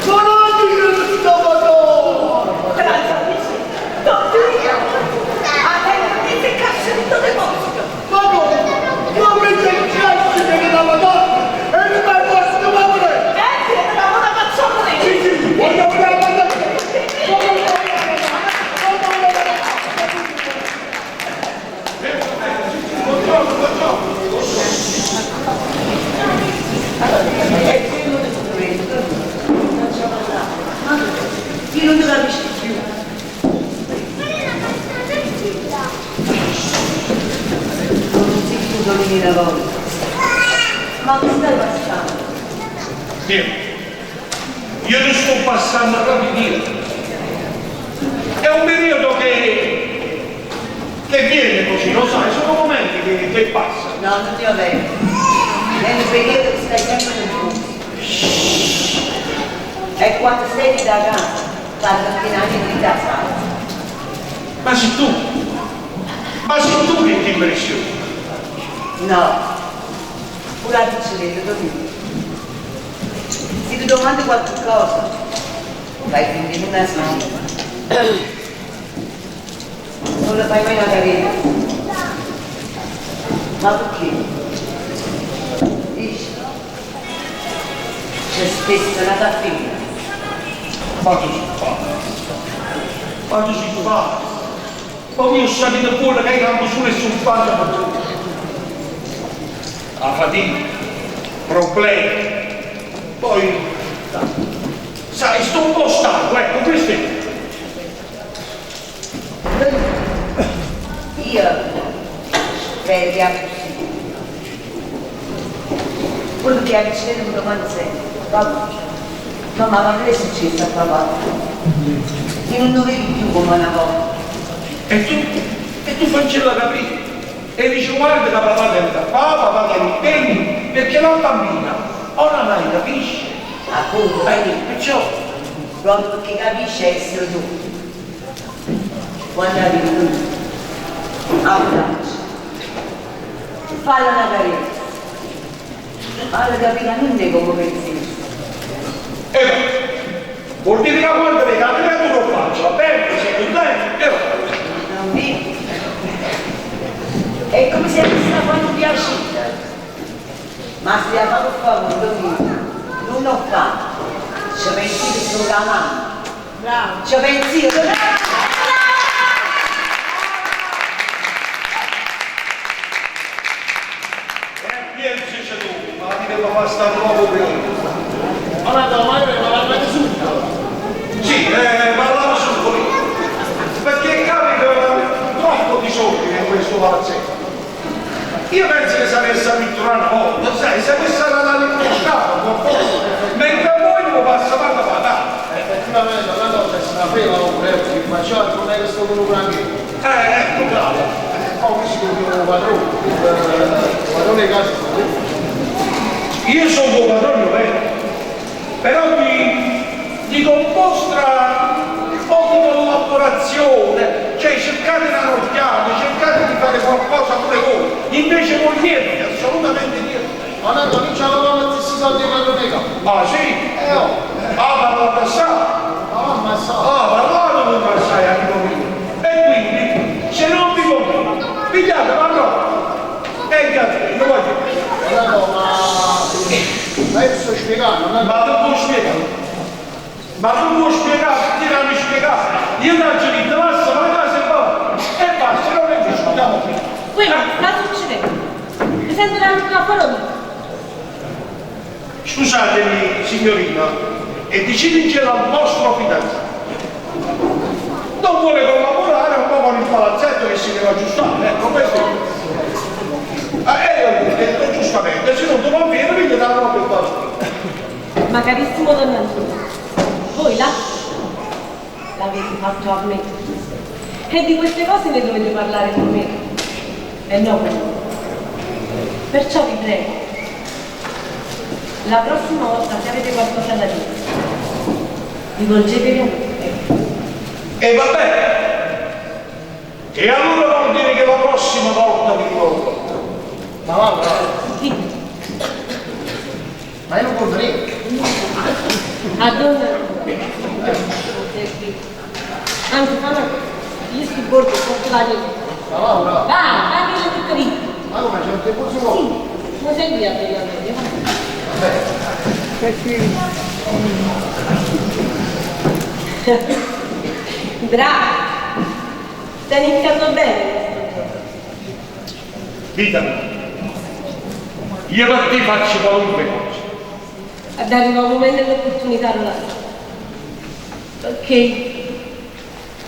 Sono anni che non sto madonna! Grazie, amici. Dottorino. Adesso che si caccia di musica. Ma come? Ma mi sei cazzo che la madonna! E non mi hai fatto madre! Eh, la una facciamo Sì, sì, sì, voglio vedere la madonna! Buongiorno, buongiorno. E quello che questo, non ci ho parlato. Io non ti capisco più. Non si chiudo l'unica volta. Ma che stai passando? Dio, io non sto passando proprio niente. È un periodo che, che viene così, lo sai, sono momenti che, che passano. No, non ti va bene. È un periodo che stai sempre confuso. E quando sei da casa, parlo appena di casa. Ma sei tu, ma sei tu che ti impressioni. No, pure la piccoletta, tu. Se ti domandi qualche cosa, fai finire una sola. Non la fai mai una carriera. Ma perché? Dici, c'è spesso una tappina. Ma tu si fa? Ma tu si fa? Ma io sapete pure che campo solo e sul per tutti. La fatica, problemi. Poi, sai, sto un po' stanco, ecco, questo è. Io spero che così. Quello che avvicina mi domanda sempre, papà, mamma, ma che è successo a papà? Io non lo vedo più come una volta. E tu, e tu faccela capire. E dici guarda che papà deve da fa, papà deve impegni, perché la bambina oramai capisce. Appunto, Eh, perciò proprio perché capisce essere tu. Quando arrivi tu, abbraccia, falla una carezza, falla capire non è come pensi. E va. Vuol dire che quando vedi la creatura lo faccio, va bene, sei contento, e va. Non vedi? È come se avessi quando piace. Ma se la fa per favore, Domenico, non lo fa. Ci pensi che sono la mamma. Bravo. Ci pensi io. E pensaci tu, ma ti devo fare sta nuovo periodo. Ma no, ma io ma la subito. Sì, parlavo sul politico. Perché capita troppo disordine in questo palazzetto. Io penso che si avesse a pitturare un po', non sai, se questa era la riconosciamo qualcosa, mentre a voi non passa manco a Effettivamente, una cosa è una frega, non credo, che facciamo, non è che sto con un granché. Ecco, bravo. Poi questo è un padrone, il padrone di casa sta lì. Io sono un padrone, vero? Però di, di con vostra un po' di collaborazione, cioè cercate una occhiata, cercate di fare qualcosa pure voi, invece voi niente, assolutamente niente. Ma no, non c'è la mamma stessi soldi di padrone di casa. Ah sì? Oh, Ah, parlate assai? la mamma sa. Ah, parlate con assai, amico mio. E quindi, se non vi conviene, pigliate la roba e grazie, io voglio. Ma no, ma... Ma io sto spiegando, non è... Ma tu puoi spiegare? Ma tu puoi spiegare, ti l'hanno spiegato. Io ti ho detto, basta, ma la casa è buona. E basta, non ne discutiamo più. Qui, ma sta succedendo? Mi sento la microfono. Scusatemi, signorina, e decidicelo al vostro fidanzato. Non vuole collaborare un po' con il palazzetto che si deve aggiustare, ecco questo. E io ho detto giustamente, se non ti conviene, mi la roba e basta. Ma carissimo Don Antonio, voi là l'avete fatto a me. E di queste cose ne dovete parlare con me. E no con voi. Perciò vi prego, la prossima volta se avete qualcosa da dire, rivolgetevi a me. E va bene. E allora vuol dire che la prossima volta mi rivolgo. Ma mamma, ma io non conto niente. A donna. Anzi, fa una cosa. Io sto bordo sotto la linea. Ma Laura, Va, fammi le tuttorine. ma come c'è un tempo su? Sì, non sei via prima meglio. Bravo! Stai iniziando bene questo gioco. Vita mia, io per te faccio qualunque cosa. Ad arrivare un momento dell'opportunità non la so. Perché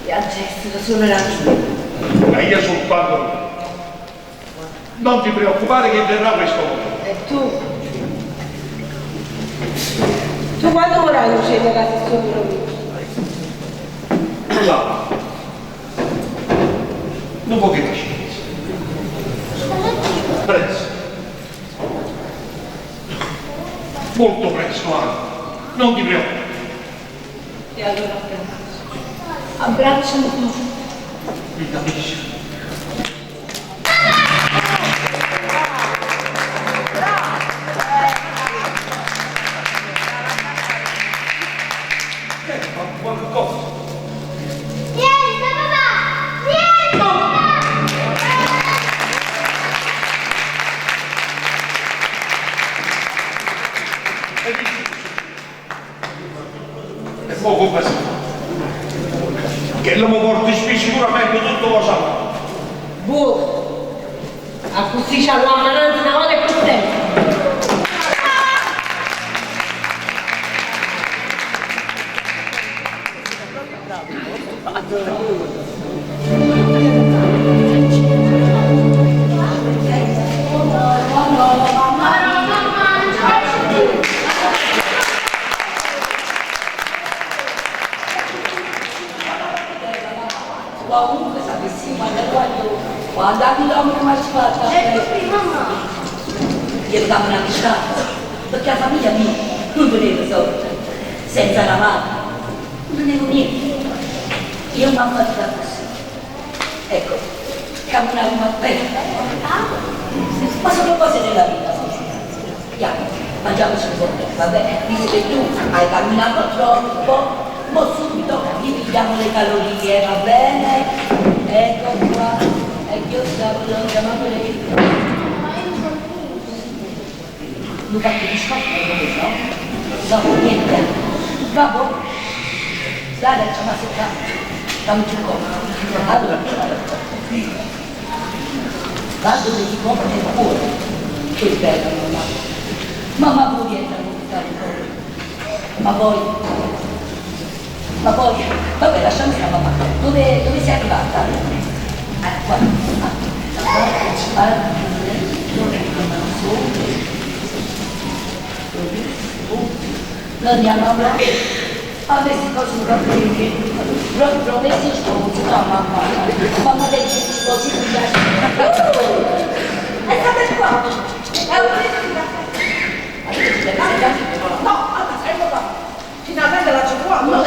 viaggia essere solo la mia. Ma io soltanto me. Non ti preoccupare che verrà questo momento. E tu? Tu quando vorrai uscire da casa solo mio? Là. Un po' che pazienza. Presto. Molto presto anche. Non ti preoccupare. E allora abbraccio. Abbracciami tu. Vita mia. Ma qualcosa. Niente, papà! Niente, papà! E dici E poi come si fa? Che l'uomo porti sicuramente tutto cosa fa. Boh! A così c'ha l'ammanante una volta e per sempre. Ma no, mamma, non ce la faccio più! Comunque sapessi quando quando quando abbiamo una squadra Ecco qui, mamma! io stavo una piscata perché la famiglia mia non voleva soldi senza la madre non tenevo niente io mamma fatica così ecco camminavo appena ma sono cose della vita Andiamo, mangiamo sul bordo, va bene? Visto che tu hai camminato troppo, mo subito gli pigliamo le calorie, va bene? Ecco qua, e io stavo chiamando lei. Non faccio biscotto, no? No, niente. Vabbè. Dai, facciamo a seccare. Fammi un po'. Allora, vado dove ti compro il cuore. Che bella mamma. Mamma pure entra con il. Ma poi, ma poi, vabbè lasciamo stare mamma. Dove, dove sei arrivata? Ah, qua. Ah, ah, Noi andiamo a a me si cosa proprio promessi sposi, no mamma. Mamma dice sposi mi piace. È stata qua! È un preso di caffè. No, ecco qua. Finalmente l'ha trovato. No, no, no,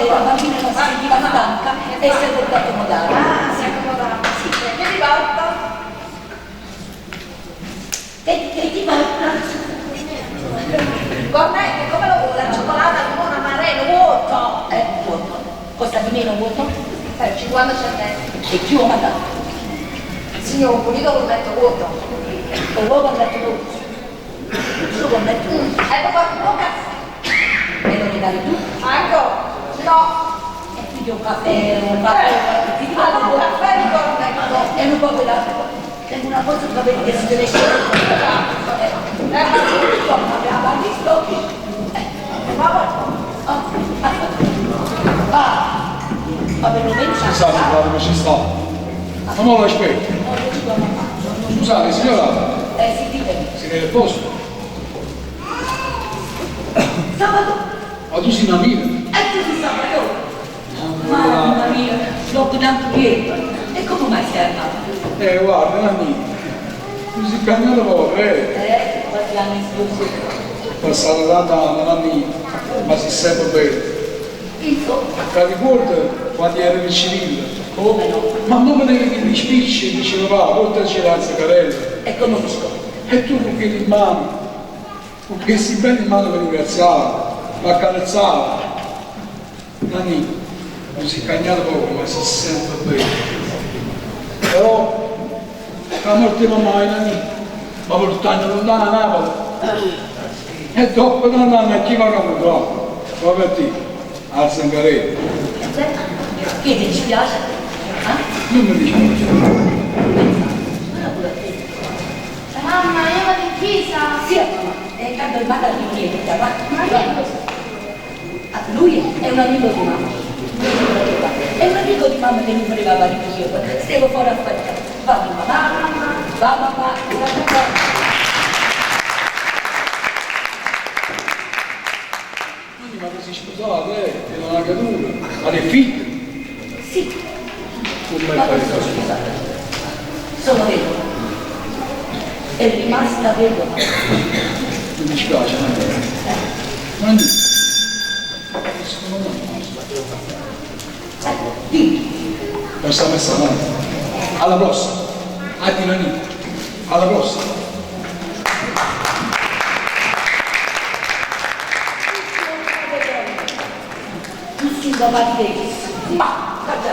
la bambina non si sentiva stanca e si è voluta accomodare. Ah, si è accomodata. Sì. Che ti porta? Che ti porta? Cornetto, come lo vuole? La cioccolata, limone, amareno, vuoto. Vuoto. Costa di meno vuoto? 50 centesimi. E più o mandato? Signor, un pulito cornetto vuoto. Un cornetto vuoto. Su cornetto vuoto. Ecco qua, un caffè. E lo regali tu? Ecco, no. E quindi un caffè, un caffè. Ti dico Allora, un caffè di cornetto. E un po' quell'altro. Tengo una cosa che vedi che si deve scendere. Ma visto? Ah, ma perlomeno Ci sta, signora, ci sta. Ma mo l'aspetto. Scusate, signora, Sì, ditemi. siete del posto? Sabato. Ma tu sei una mia? E tu sei sabato. Mamma mia, dopo tanto tempo. E come mai sei arrivato? Guarda, Nannina, tu sei cambiato poco, eh? Quanti anni scusi? Passata tanta anni, Nannina, ma sei sempre bello. Insomma. Ti ricordi quando eri piccinino? Come no? Ma mo me deve chilli spicci, dice papà, portaci la zingarella. E come mi scordo? E tu con chilli in mano, con questi belli in mano mi ringraziava, mi accarezzava. Nannì, non si è cagnato poco, ma si sempre bene. Però, la morte di mamma, Nannì, mi portando lontano a Napoli. E dopo tanti anni a chi va a comprare? Proprio a te, a Zangarelli. Che ti dispiace? Eh? Non mi dispiace. Mamma, io vado in chiesa. Sì, mamma, è tanto il manda di niente, va. Ma chi è questo? Ah, lui è un amico di mamma. È un amico di mamma che non voleva fare io. Stavo fuori a fare. Va mamma, va mamma, va mamma. Quindi ma ti sei sposato, eh? Ti una caduta, ma dei figli? Sì. Come Ma fai? non sono sposata. Sono vedova. È rimasta vedova. Mi dispiace, ma Nannì. Dimmi. Non sta messa male. Alla prossima. Addio Nannì. Alla prossima. Tu sei papà di Davis. Ma, guarda.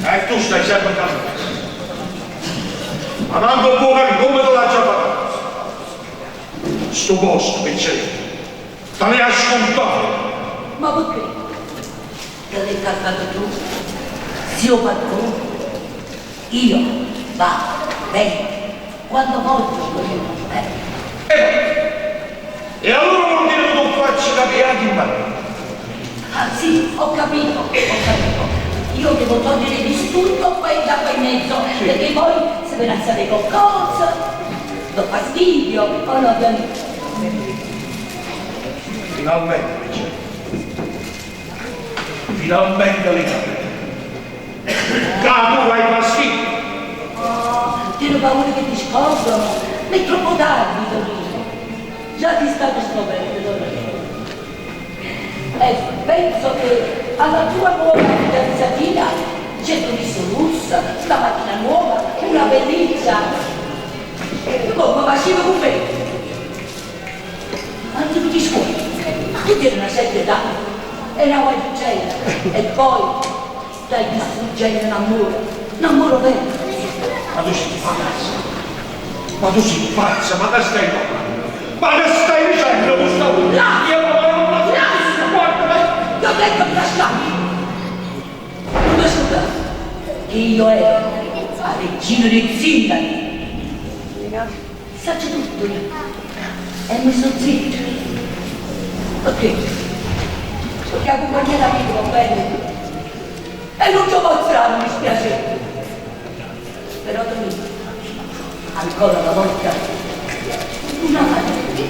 E tu stai sempre a casa. Ma manco può capire come te l'ha già fatto. Sto posto, piccino. Te ne hai scontato. Ma perché? Te l'hai caccato tu? Zio padrone? Io vado, vengo, quando voglio. Eh. E allora vuol dire che tu faccio capire anche in me. Ah sì, ho capito, ho capito. Io devo togliere il disturbo qua da qua in mezzo, perché poi se ve ne sapere qualcosa, do fastidio, o no, Gianni? Finalmente, piccino. Finalmente le capito. Che tu hai fastidio. Oh, tieni paura che ti scoprono, ma è troppo tardi, Tonino. Già ti state scoprendo, Tonino. E penso che alla tua nuova fidanzatina c'è visto russa, una macchina nuova, una bellezza. E come facevo con me? Anzi, tu ti scuoli, tu tieni una certa età, è una guagliuncella, e poi stai distruggendo un amore, un amore vero. Ma tu sei pazza. Ma tu sei pazza, ma che stai parlando? Ma che stai dicendo questa volta? Là! Io non la Là! Guarda, ma... Ti ho detto di lasciarmi! Non mi scusa, che io ero la regina dei zingari. Saccio tutto io. E mi sono zitta. Perché? Perché la compagnia d'amico va bene. E non ci posso dare, mi dispiace. Però Tonino, ancora una volta, una fatica.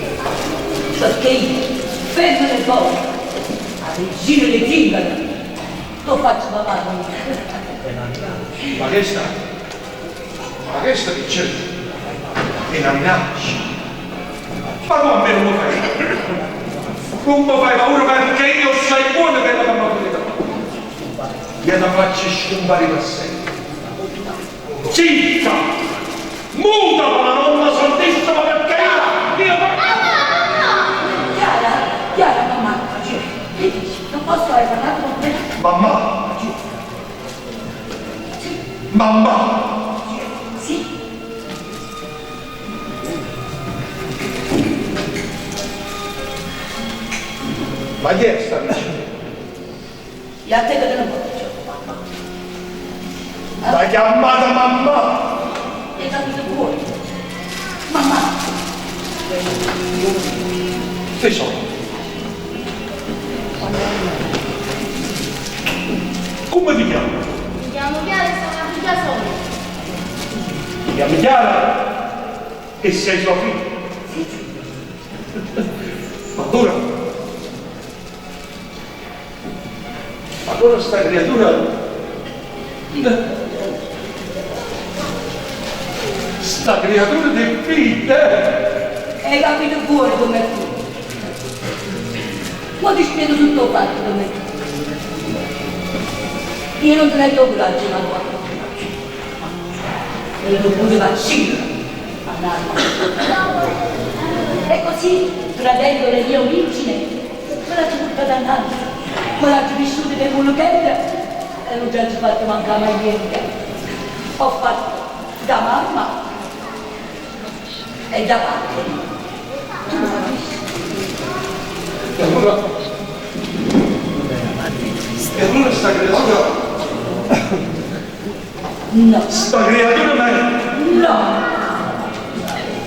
Perché io, femmina e buona, la regina dei zingari, lo faccio papà. Ma che sta? Ma che sta dicendo? È una minaccia. Ma tu a me non mi fai. Non mi fai paura perché io sai buono che la mamma mi dà. Gliela faccio scomparire per sempre. Zitta! Muta la nonna santissima perché io... Chiara, Chiara, mamma, che dici? Non posso aver parlato con te? Mamma! Mamma! Sì. Ma chi è sta vicina? E a te che te ne voglio, mamma? L'ha chiamata mamma! Hai capito buono? Mamma! Tesoro! Come ti chiami? Mi chiamo Chiara e sono una figlia sola. Ti chiami Chiara? E sei sua figlia? Sì. Ma allora... Allora sta creatura... Sta creatura del figlio! Hai capito buono come tu. Ma ti spiego tutto il fatto come tu. Io non tenevo il coraggio di andare. Ero pure vaccino. Mannaggia. E così, tradendo le mie origini, me l'ha buttata innanzi, me l'ha vissuta per quello che era e non ci ho fatto mancare mai niente. Ho fatto da mamma e da padre. Tu lo capisci? E allora. E allora sta creatura. No. Sta creatura me. No!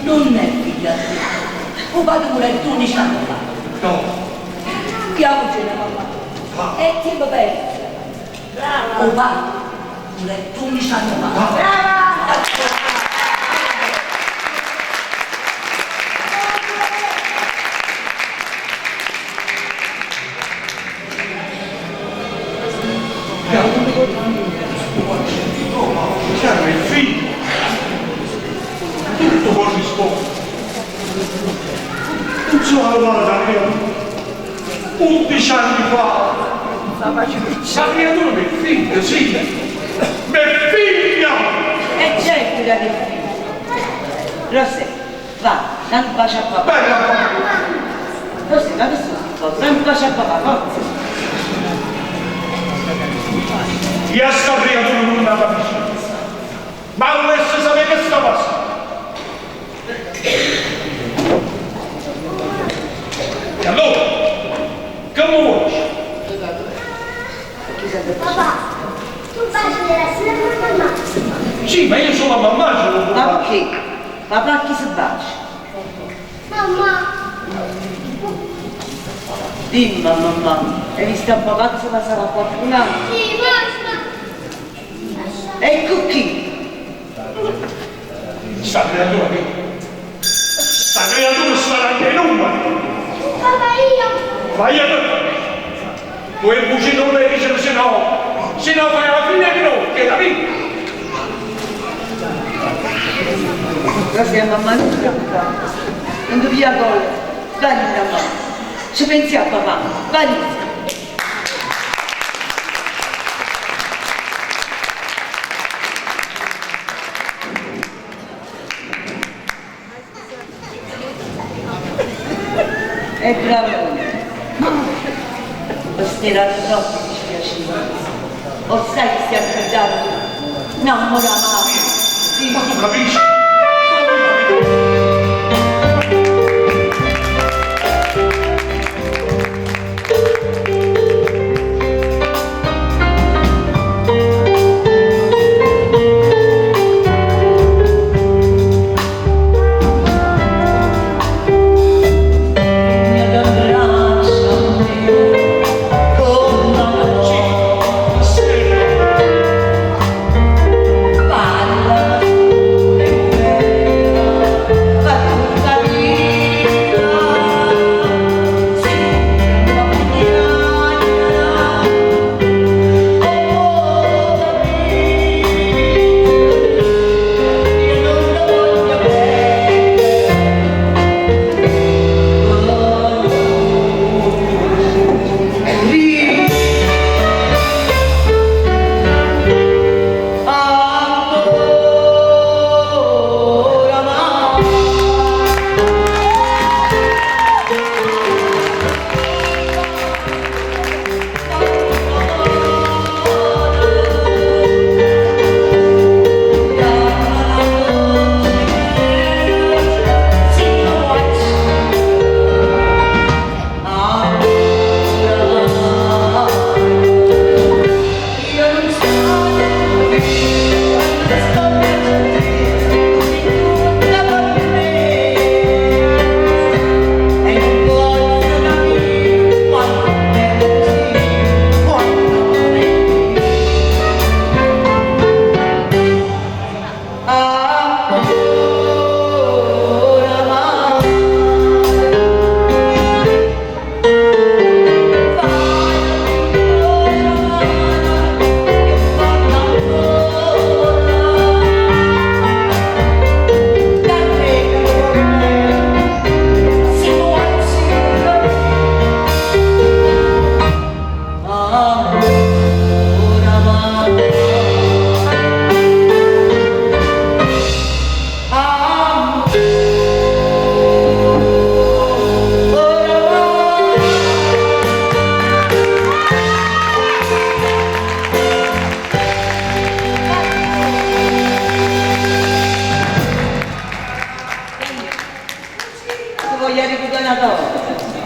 Non è figlia tua. Un padre muore 12 anni fa. No. Chiamocene mamma. E ti va bene. Brava. Un padre muore 12 anni fa. Brava! Chiaro, il figlio. Tutto corrisponde. Non so guarda, 11 anni fa. La creatura mi è figlia, sì. Mi è figlia! E certo che è figlio. Rosè, va, dai un bacio a papà. Bella Rosè, ma che sono? Dai un bacio a papà, forza. Io sta creatura non la capisco. Ma volesse sapere che sta passando. E allora, che vuoi? Papà, tu baci della sera a mamma. Sì, ma io sono la mamma, ce lo Ma perché? Papà chi si bacia? Mamma, Dimmi mamma, hai visto un papà che si passava qualcun altro? sì, basta. E con chi? Sta creatura che? Sta creatura sarà anche in numeri. Papà, io. Vai a te. Tu e buci non le dici se no. Se no fai la fine di noi, che capito? Rosè, mamma, non ti preoccupare. Non ti via colla. Vai mamma. Ci pensi a papà. Vai. È bravo. Ho stirato troppo dispiaciuto. O sai che stiamo perdendo? No, amore amato. Ma tu capisci? Ma Parla.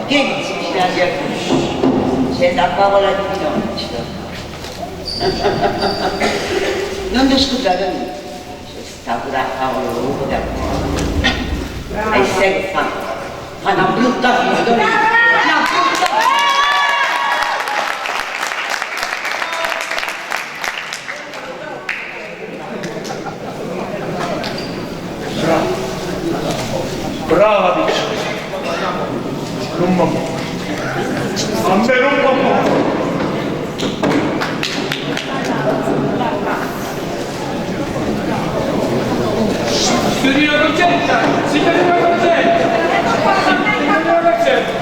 Che vi svicinate accussì? C'è la favola di Pinocchio. Non ti scordate niente, c'è sta pure la favola dell'uovo d'argento. E sai che fa? Fa una brutta fine, Tonino. Una brutta fine! Brava. Brava Vincenzo. Non mi muovo. A me non mi muovo. Signorina Concetta! Signorina Concetta! Signorina Concetta!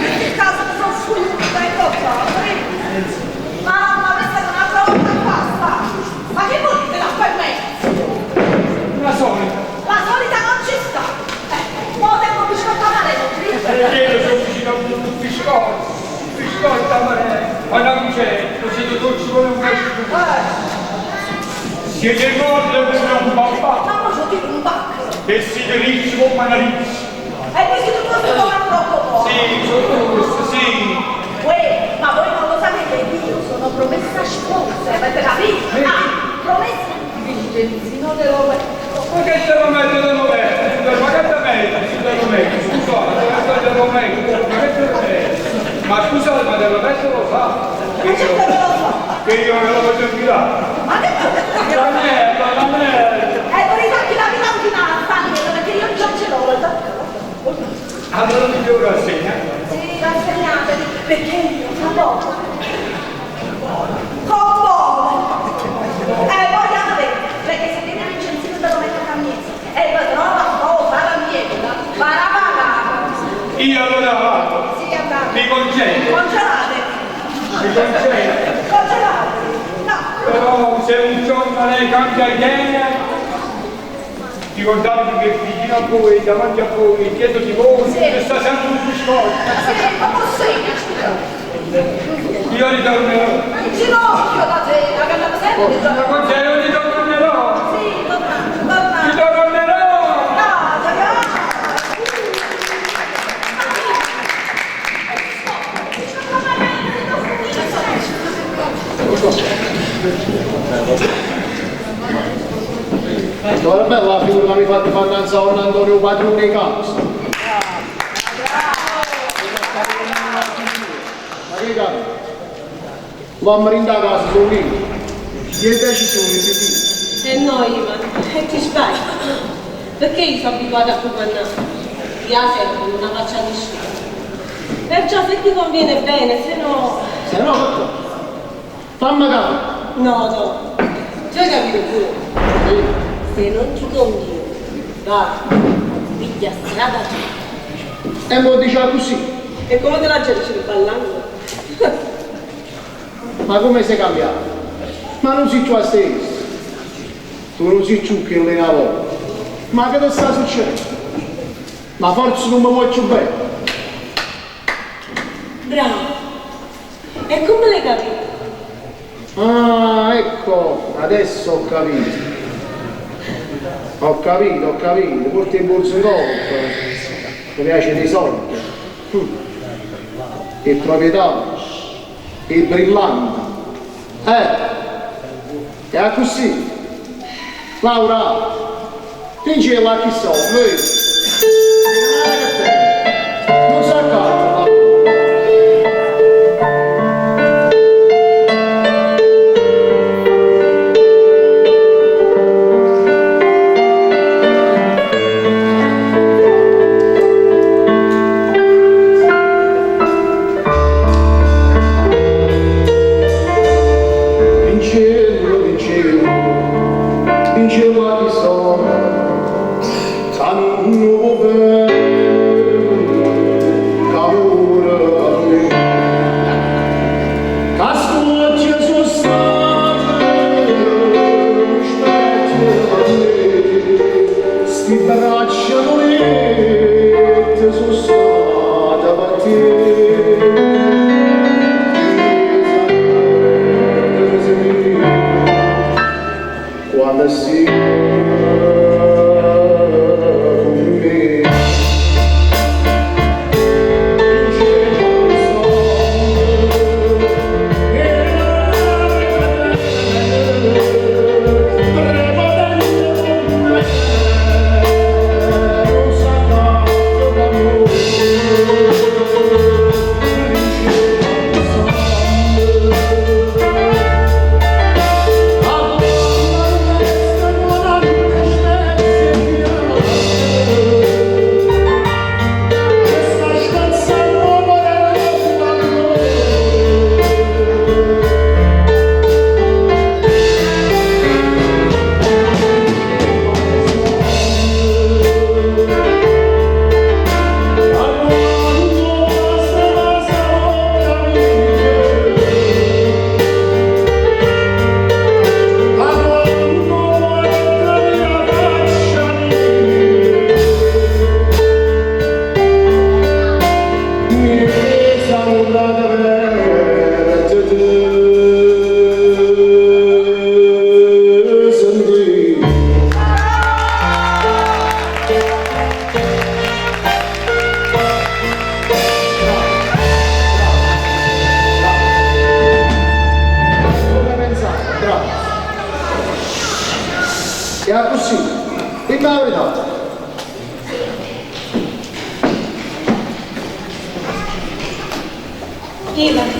In casa mi sono sfuggita, ecco qua. Mamma, questa è un'altra volta qua, sta. Ma che volete l'acqua e mezzo? La solita. La solita non ci sta. Mo tengo biscotto amarello, Perché io sono vicino a un biscotto. Un biscotto amarello. Ma non c'è, siete dolci come un pesce. Siete molle come un papà. Ma mo c'ho tipo un bacco. E siete ricci come una riccia. E voi siete tutti come un rococò. Sì, sono questo, sì. Uè, ma voi non lo sapete, io sono promessa sposa, avete capito? Ah, promessa Vincenzino de lo Ma che te lo metto, te lo metto? Ma che te metto? Te lo metto, scusate, te lo metto, ma che te lo metto? Ma scusate, ma te lo metto lo fa? Ma certo che lo so! Che io me lo voglio infilare. Ma che La merda, la merda! E vorrei farti la pitantina Daniele, perché io già ce l'ho, guarda. Allora mi devo rassegnare. Sì, rassegnateli, perché io tra poco con voi. Voglio vedere, perché se viene Vincenzino te lo metto a mezzo e lo trova un po' farà niente, farà pagare. Io allora vado. Sì, andate. Mi congedo. Congelate. Mi congedo. Congelate. No. Però se un giorno lei cambia idea, ricordatevi che vicino a voi, davanti a voi, dietro di voi, Sì. c'è sta sempre un biscotto. Sì, ma possibile. Io ritornerò. In ginocchio da te, la cantavo sempre. Ma congedo, ritornerò. Sì, tornate, tornate. Ritornerò. No, tornate. Allora bella la figura che mi fate fare innanzi a un Antonio padrone di casa. Ma che cazzo? L'uomo in casa sono io. Che decisione si E no, Ivan, e ti sbagli. Perché io sono abituata a comandare. Io sempre non la faccio a nessuno. Perciò se ti conviene bene, se no... Se no, perché? Fammi capire. No, no. Tu hai capito pure. Sì. Se non ti conviene, va, piglia strada tu. E mo dice così. E come te la gente ballando? Ma come sei cambiato? Ma non sei tu a stessa. Tu non sei più che una volta. Ma che ti sta succedendo? Ma forse non mi vuoi più bene. Bravo. E come l'hai capito? Ah, ecco, adesso ho capito. Ho capito, ho capito. Porti il borso in corpo. Ti piace dei soldi. Il proprietario. Il brillante. È così. Laura, dicela chi sono, lui. Non sa cazzo. Vincevo, vincevo, vincevo chi sono, sanno bene, cavolo a me. Casco Gesù state, sti braccia dolente sono state per te. Quando si con me. E accussì, dimme 'a verità. Ivan.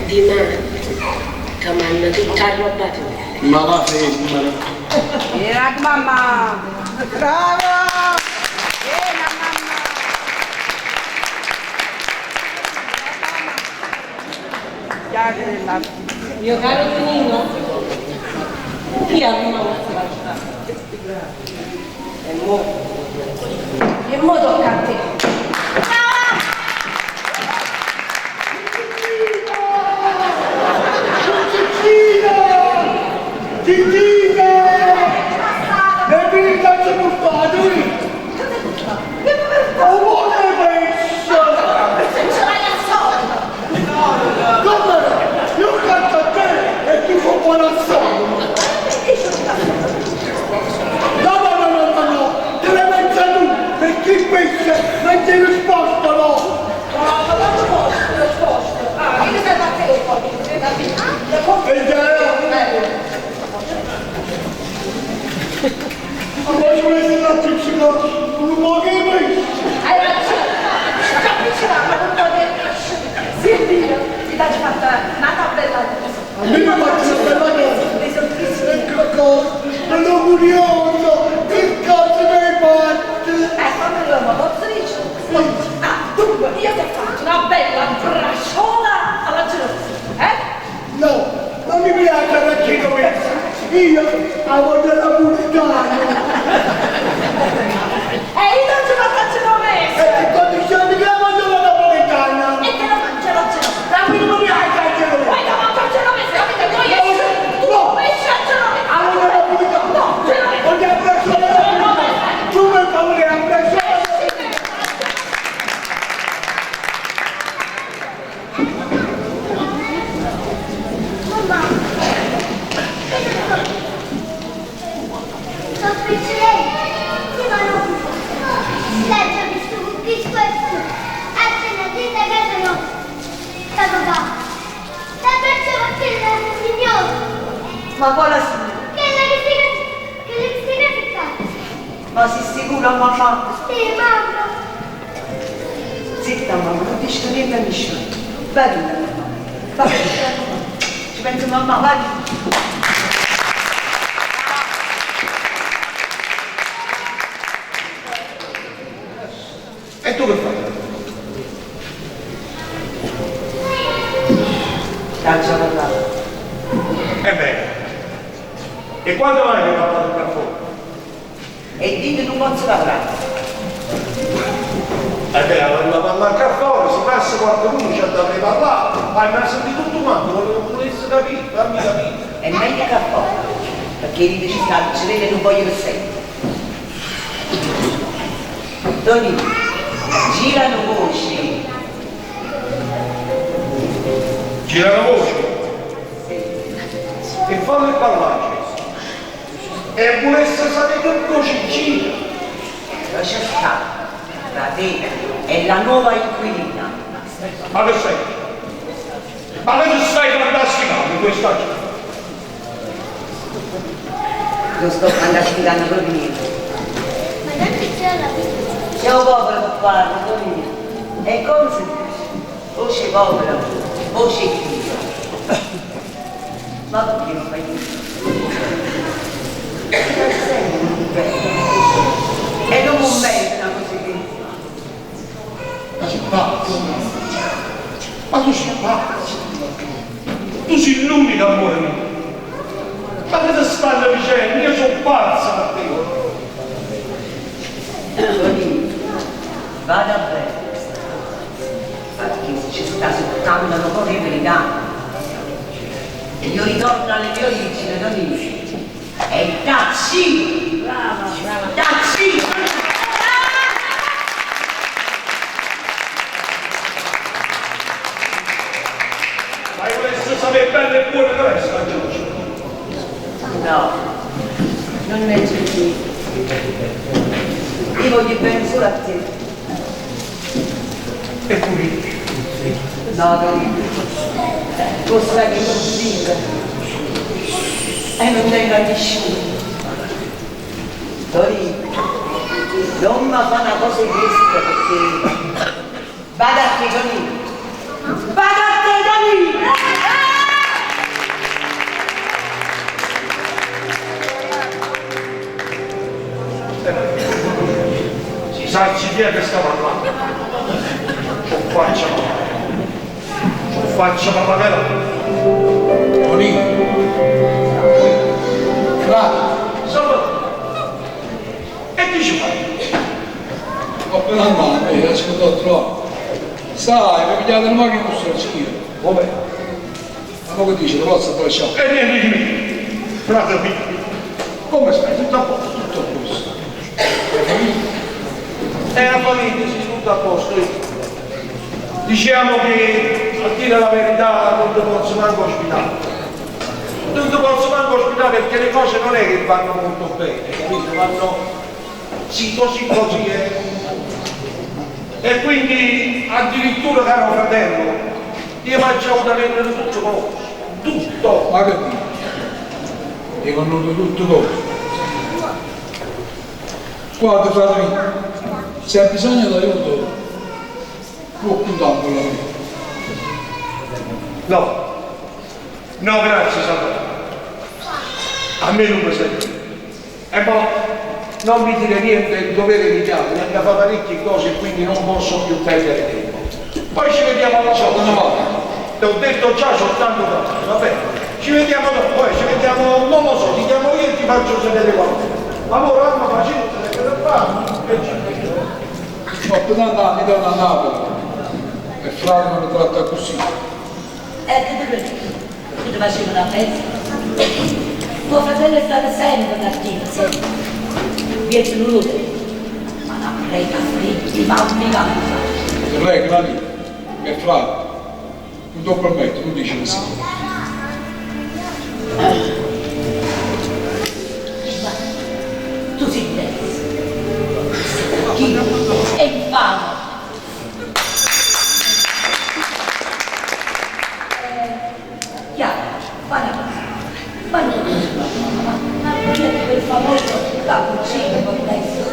Dimane te manno tutta 'a rrobba toja. Ma va femmena. Era mamma! Brava! Vieni a mamma! Mio caro Tonino, io 'a prima volta faccio fare. E mo? E mo tocca a te. Gigina! Gigina! E mi cazzo portato? Oh, ma che pesce! Se ce l'hai al solito. Come? Io canto a te e tu con buona No, no, no, no, no, no, te ne pensa tu, perché il pesce non ti risposto, no! No, ma quanto costa lo sposto? Ah, io serve a te poi. E già, ma poi ci volesse un appiccicato, un po' che pesce! Hai ragione. Ci avviciniamo con un po' di pesce. Senti, ti faccio fatta una tabella. A me mi faccio una bella cosa! E che cosa? Sono curioso! Che cosa mi hai fatto? Fammelo, ma posso dire? Ah, dunque, io ti ho fatto una bella braciola alla genovese, eh? No, non mi piace la genovese! Io amo la napoletana! E io non ci faccio la genovese! E che condizioni che la mangio la napoletana? E te la mangio la genovese! A me non mi piace la genovese! Poi te mangio la genovese, capito? Tu esci, tu No. pesce la genovese! Amo la napoletana! No, genovese! Voglio la braciola napoletana! Tu mi fai la braciola! Mamma, sono piccoletta, ti vanno L'ho visto con chi questo, appena dita casa nostra, sta papà. La perciò che la signora, Ma quale signora? che la che si che la che si casa. Ma sei sicura mamma? Sì, mamma. Zitta mamma, non dici niente a nessuno. Vai mamma. Vai. Ci penso mamma, vai. E tu che fai? T'ha già parlato. Ebbene. E quando mai hai parlato qua fuori? E dite non posso parlare. Eh beh, allora parlare qua fuori, si passa qualcuno c'ha da parlare, ma mi ha sentito tutto quanto, volevo volesse capire, fammi capire. È meglio che fuori, perché lì ci sta, ci vede non voglio che sento. Tony, girano voci. Girano voci. E fallo parlare. E volesse sapere che voce gira. Lascia stare, la te è la nuova inquilina. Ma che sei? Ma che ti stai fantasticando in questa città? Non sto fantasticando proprio niente. Ma tanto c'è la vita. C'è un povero per farlo, Tonino. E come si dice? Voce povera, voce chiusa. Ma perché non fai niente? È sempre un bello. E non un bello una cosa che... Ma sei pazzo? Ma tu sei pazzo? Tu sei l'unico amore mio. Ma che ti stanno dicendo? Io sono pazzo per te. Tonino, vada bene. Perché ci sta soltanto una po' di verità. E io ritorno alle mie origini, Tonino. E tacci! Brava, brava. Tacci! Ma io volessi sapere bene e buono che è sta Giorgio. No, non è così. Io voglio bene solo a te. E pure io. No, Tonino. Tu sai che sono single e non tengo a nessuno. Tonì, non mi fa una cosa di questa perché... Vada a te, Tonì! Vada a te, Tonì! Si sa chi è che sta parlando. Ci faccia parlare. Ci faccia parlare. Tonì. Frate, Salvatore. E chi ci fai? ho appena andato, mi ascoltato troppo. Sai, mi pigliate la macchina con sto schifo. Vabbè. Ma che dice, lo posso lasciare? E niente di me. Frate mio. Come stai? Tutto a posto? Tutto a posto. La famiglia? E la famiglia, sì, tutto a posto. Diciamo che a dire la verità non ti posso manco ospitare. Non ti posso manco ospitare perché le cose non è che vanno molto bene, capito? Vanno sì così così. E quindi addirittura, caro fratello, io faccio da vendere tutto cose. Tutto! Ma che dici? Hai conosciuto tutto cose. Guarda, frate mio, se hai bisogno d'aiuto, può contare con la mia. No, no, grazie Salvatore. A me non mi serve. E poi non mi dire niente, il dovere mi chiama, mi hanno fatto parecchie cose e quindi non posso più perdere tempo. Poi ci vediamo alla prossima. Te ho detto già soltanto da va bene. Ci vediamo dopo, ci vediamo, non lo so, ti chiamo io e ti faccio sapere quando. Ma ora amma facendo che da fare e ci vediamo. Ho tanti anni torno a Napoli e frate mi tratta così. E che te credi? Che ti faceva una festa? Tuo fratello è stato sempre cattivo, sempre. Viene nudo. Ma la prega fritti, ma obbliga. Ti prego, Nani, mio frate, non ti permetto, non dici così. Ma tu sei diverso. Sei cattivo e infame. Chiaro, fai una cosa. Ma non ma per favore la cucina con adesso.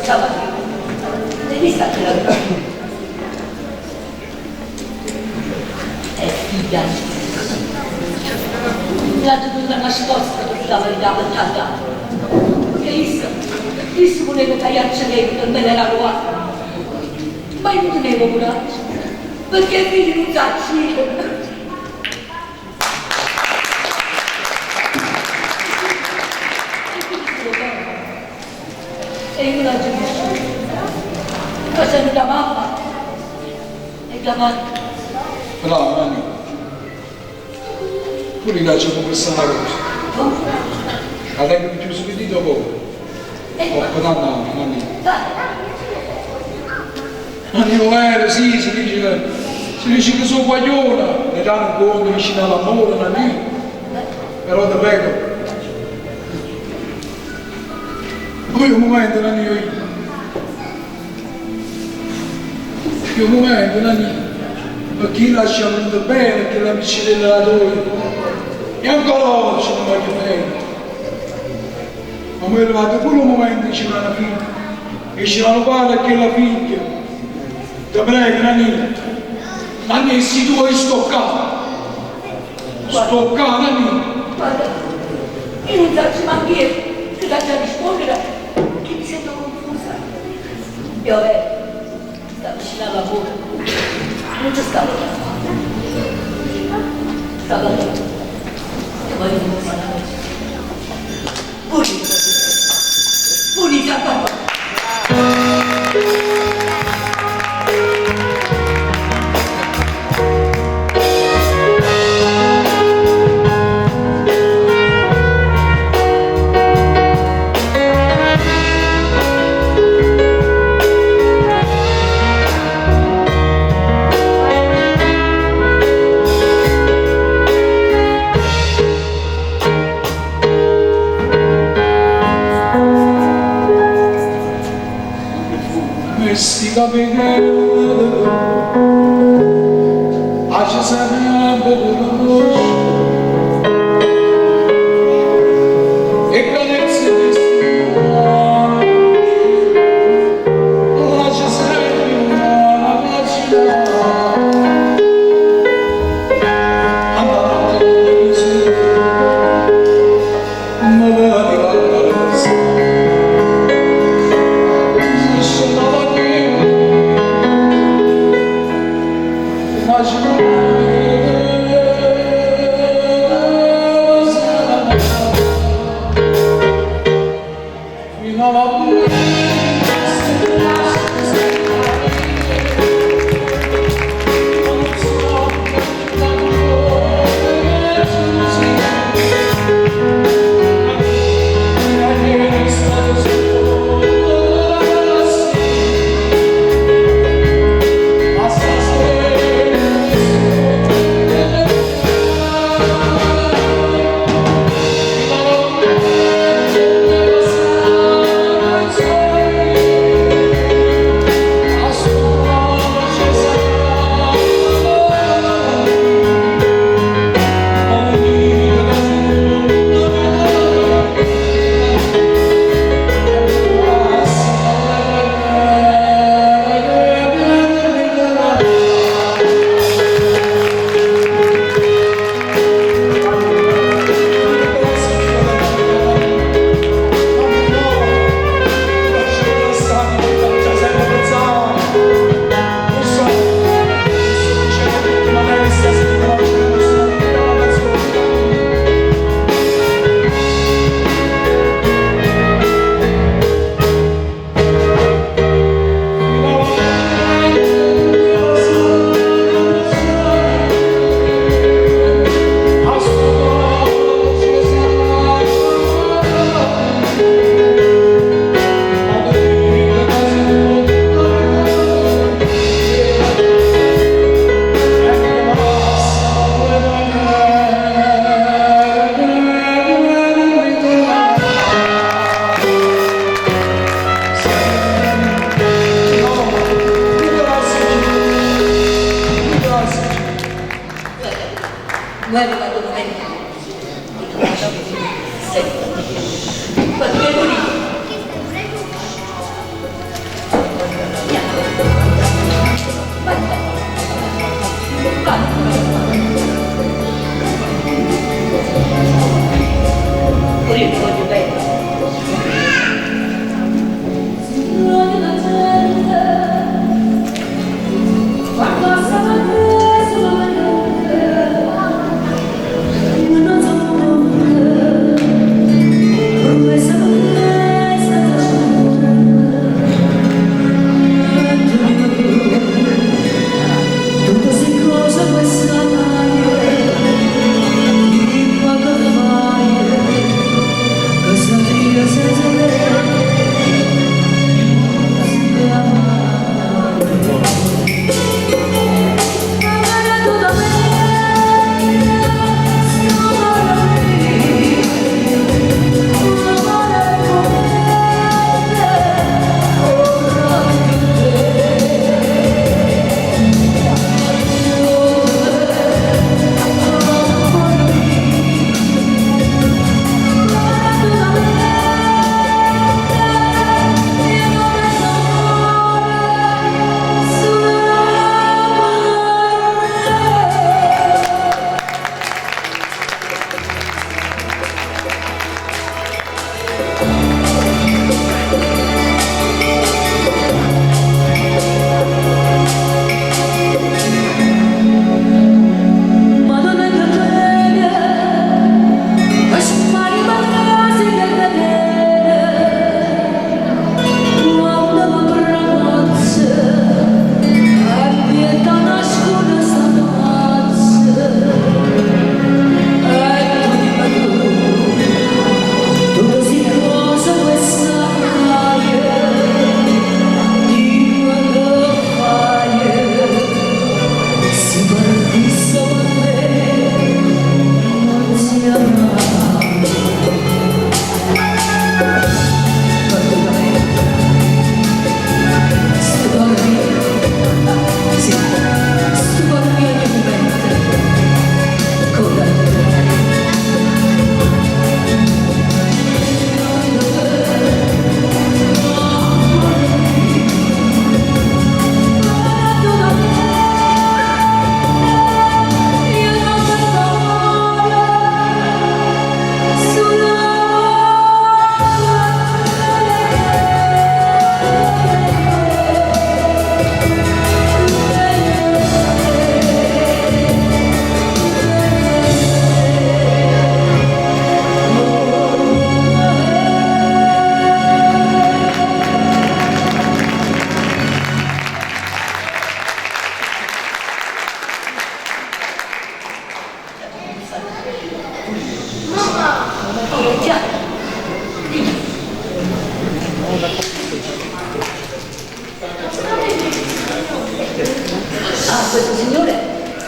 Stamattina. Devi stare la cucina. È figlia. L'ha tenuta nascosta tutta la verità per tanta. Perché io volevo tagliarci lei per me l'era rubato. Ma io non tenevo coraggio. Perché i figli non sa uccidere. E io l'ho vissuto. Facendo da mamma e da madre. Bravo, Nani. Pure io c'è questa una cosa. La tengo più spedito poco. Ho tanti anni, Nani. Nani, vero, sì, si dice che sono guagliona, ne danno un conto vicino all'amore, Nani. Però ti prego. Poi un momento, Nani, io un momento, Nani, perché io lascio venuto bene, perché la vicina della tua. E ancora oggi non voglio bene. Ma mi è arrivato pure un momento che c'era una figlia, e c'era un padre che la figlia. Ti prego, Nani, Nani, se tu vuoi sto qua, Nani. Guarda, io non so manco io che ti già rispondere, che mi sento confusa. Io sta vicino alla lavoro, non ci stavo da fare. Stavo là. E voglio dire una cosa. Pulita, pulita, papà. Pace sempre conosce e carezze di cuore. Pace sempre una pace. Non è arrivato il momento. Senti, quando morire. Pure io ti voglio bene. Quando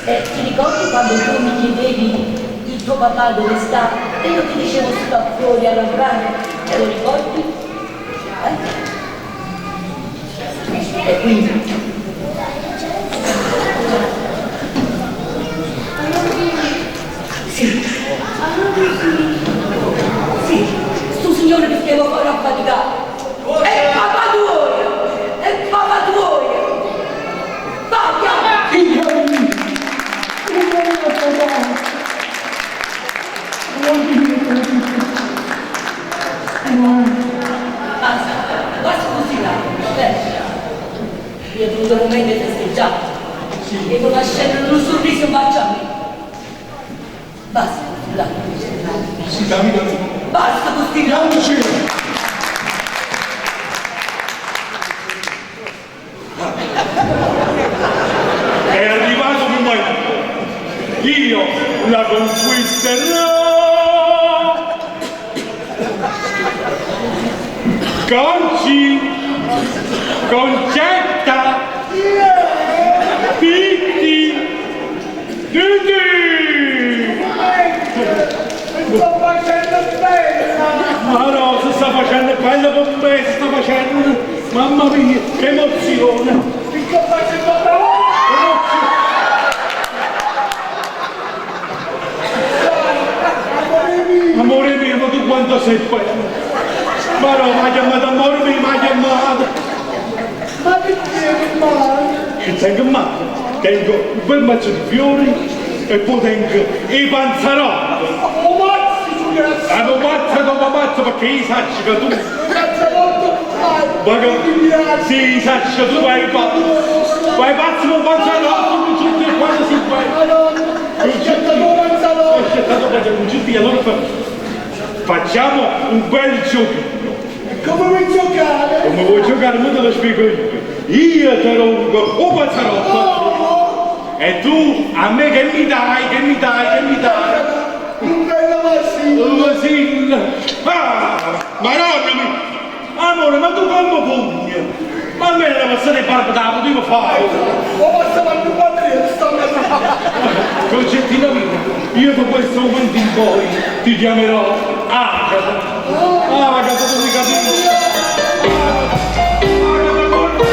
Eh, ti ricordi quando tu mi chiedevi il tuo papà dove sta? E io ti dicevo sta fuori a lavorare, te lo ricordi? Eh? E quindi... Sì. Sì, sto signore che stava ancora a faticare. È papà tuo! È papà tuo! Vai! Basta, basta così là. Eh. Io ho dovuto un momento di festeggiare. E non lasciare un sorriso in faccia a me. Basta così là. Sì, amica mia. Basta così là. Andiamoci! È arrivato il momento. Io la conquisterò. Conci, Concetta, Titti, Titi. Mi sto facendo bella! Ma no, si sta facendo bella con me, si sta facendo. Mamma mia, che emozione! Mi sto facendo bella! Amore mio, ma tu quanto sei bello! Ma no, mi ha chiamato amore mio, mi ha chiamato! Ma perché che male? Che tengo in mano? Tengo un bel mazzo di fiori e poi tengo i panzerotti! Oh mazzi su Ah, non mazzo, non mazzo perché io saccio che tu... Panzerotto! Ma che... Sì, saccio tu vai pazzo! Vai pazzo con panzerotto, non c'è te quando si fa! Madonna! Ho scelto panzerotto! Ho scelto panzerotto, allora facciamo un bel giochino! E come vuoi giocare? Come vuoi giocare? Mo te lo spiego io. Io te rompo un panzerotto. Oh! E tu a me che mi dai, che mi dai, che mi dai? Un bello vasino! Un vasino! Ah! Madonna mia! Amore, ma tu come pugni? Ma a me la passata di barba te la potevo fare! Ho passato al mio padre, sto Concettina mia, io da questo momento in poi ti chiamerò Agata. Agata, tu mi capisci? Agata, con lui!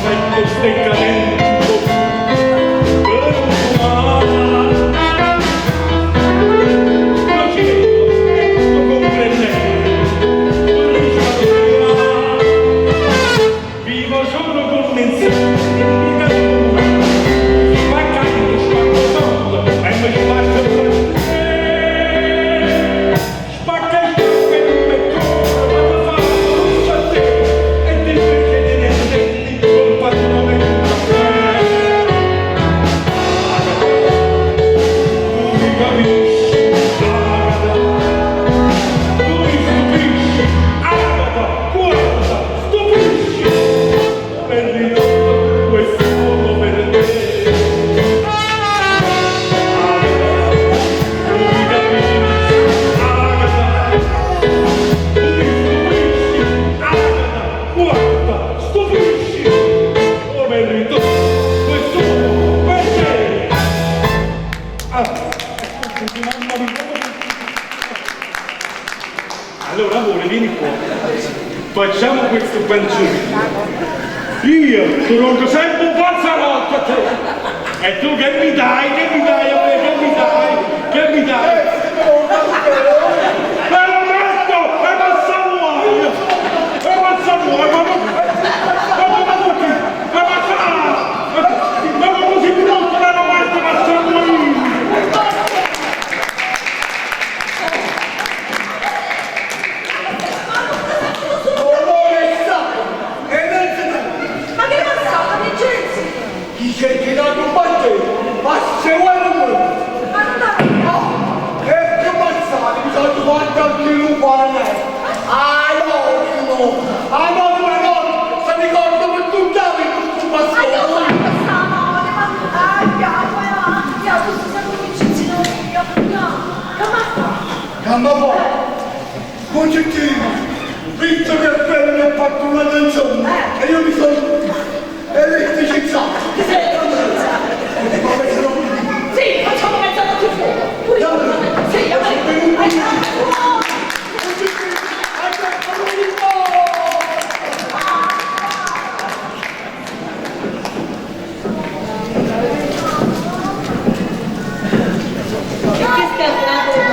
Vento stai cadendo per un mare. Non ci vedo, non comprendendo, non riesco a spiegare. Vivo solo con l'insieme, spacca spacco sotto e mi spacco per te. Spacca e spacca e non mi corro, ma mi fa luce a te. E ti invece di niente, colpa tua me. Tu mi capisci, Agata, tu mi stupisci, Agata, guarda, stupisci, per ridotto quest'uomo per te. Agata, tu mi capisci, Agata, tu mi stupisci, Agata, guarda, stupisci, come è ridotto quest'uomo per te. Ah, mamma mia. Allora amore, vieni qua. Facciamo questo bel giochino. Io ti rompo sempre un panzerotto a te. E tu che mi dai? Che mi dai a me? Che mi dai? Che mi dai? Me lo metto! E passa muoio! E passa muoio! Ma ma ma ma ma ma ma ma ma così brutto me lo metto passa muoio! Amore sta! E non si Ma che è passato, Vincenzo? Chi c'è che dato un battito? Ma se vuoi non vuoi! Ma non ha... Ah! Concettina, visto che appena ho fatto una canzone e io mi sono elettricizzato. Ti sei elettricizzato? Sì, facciamo mezzanotte fuoco. Pure io. Sì, a me. E che scatenato il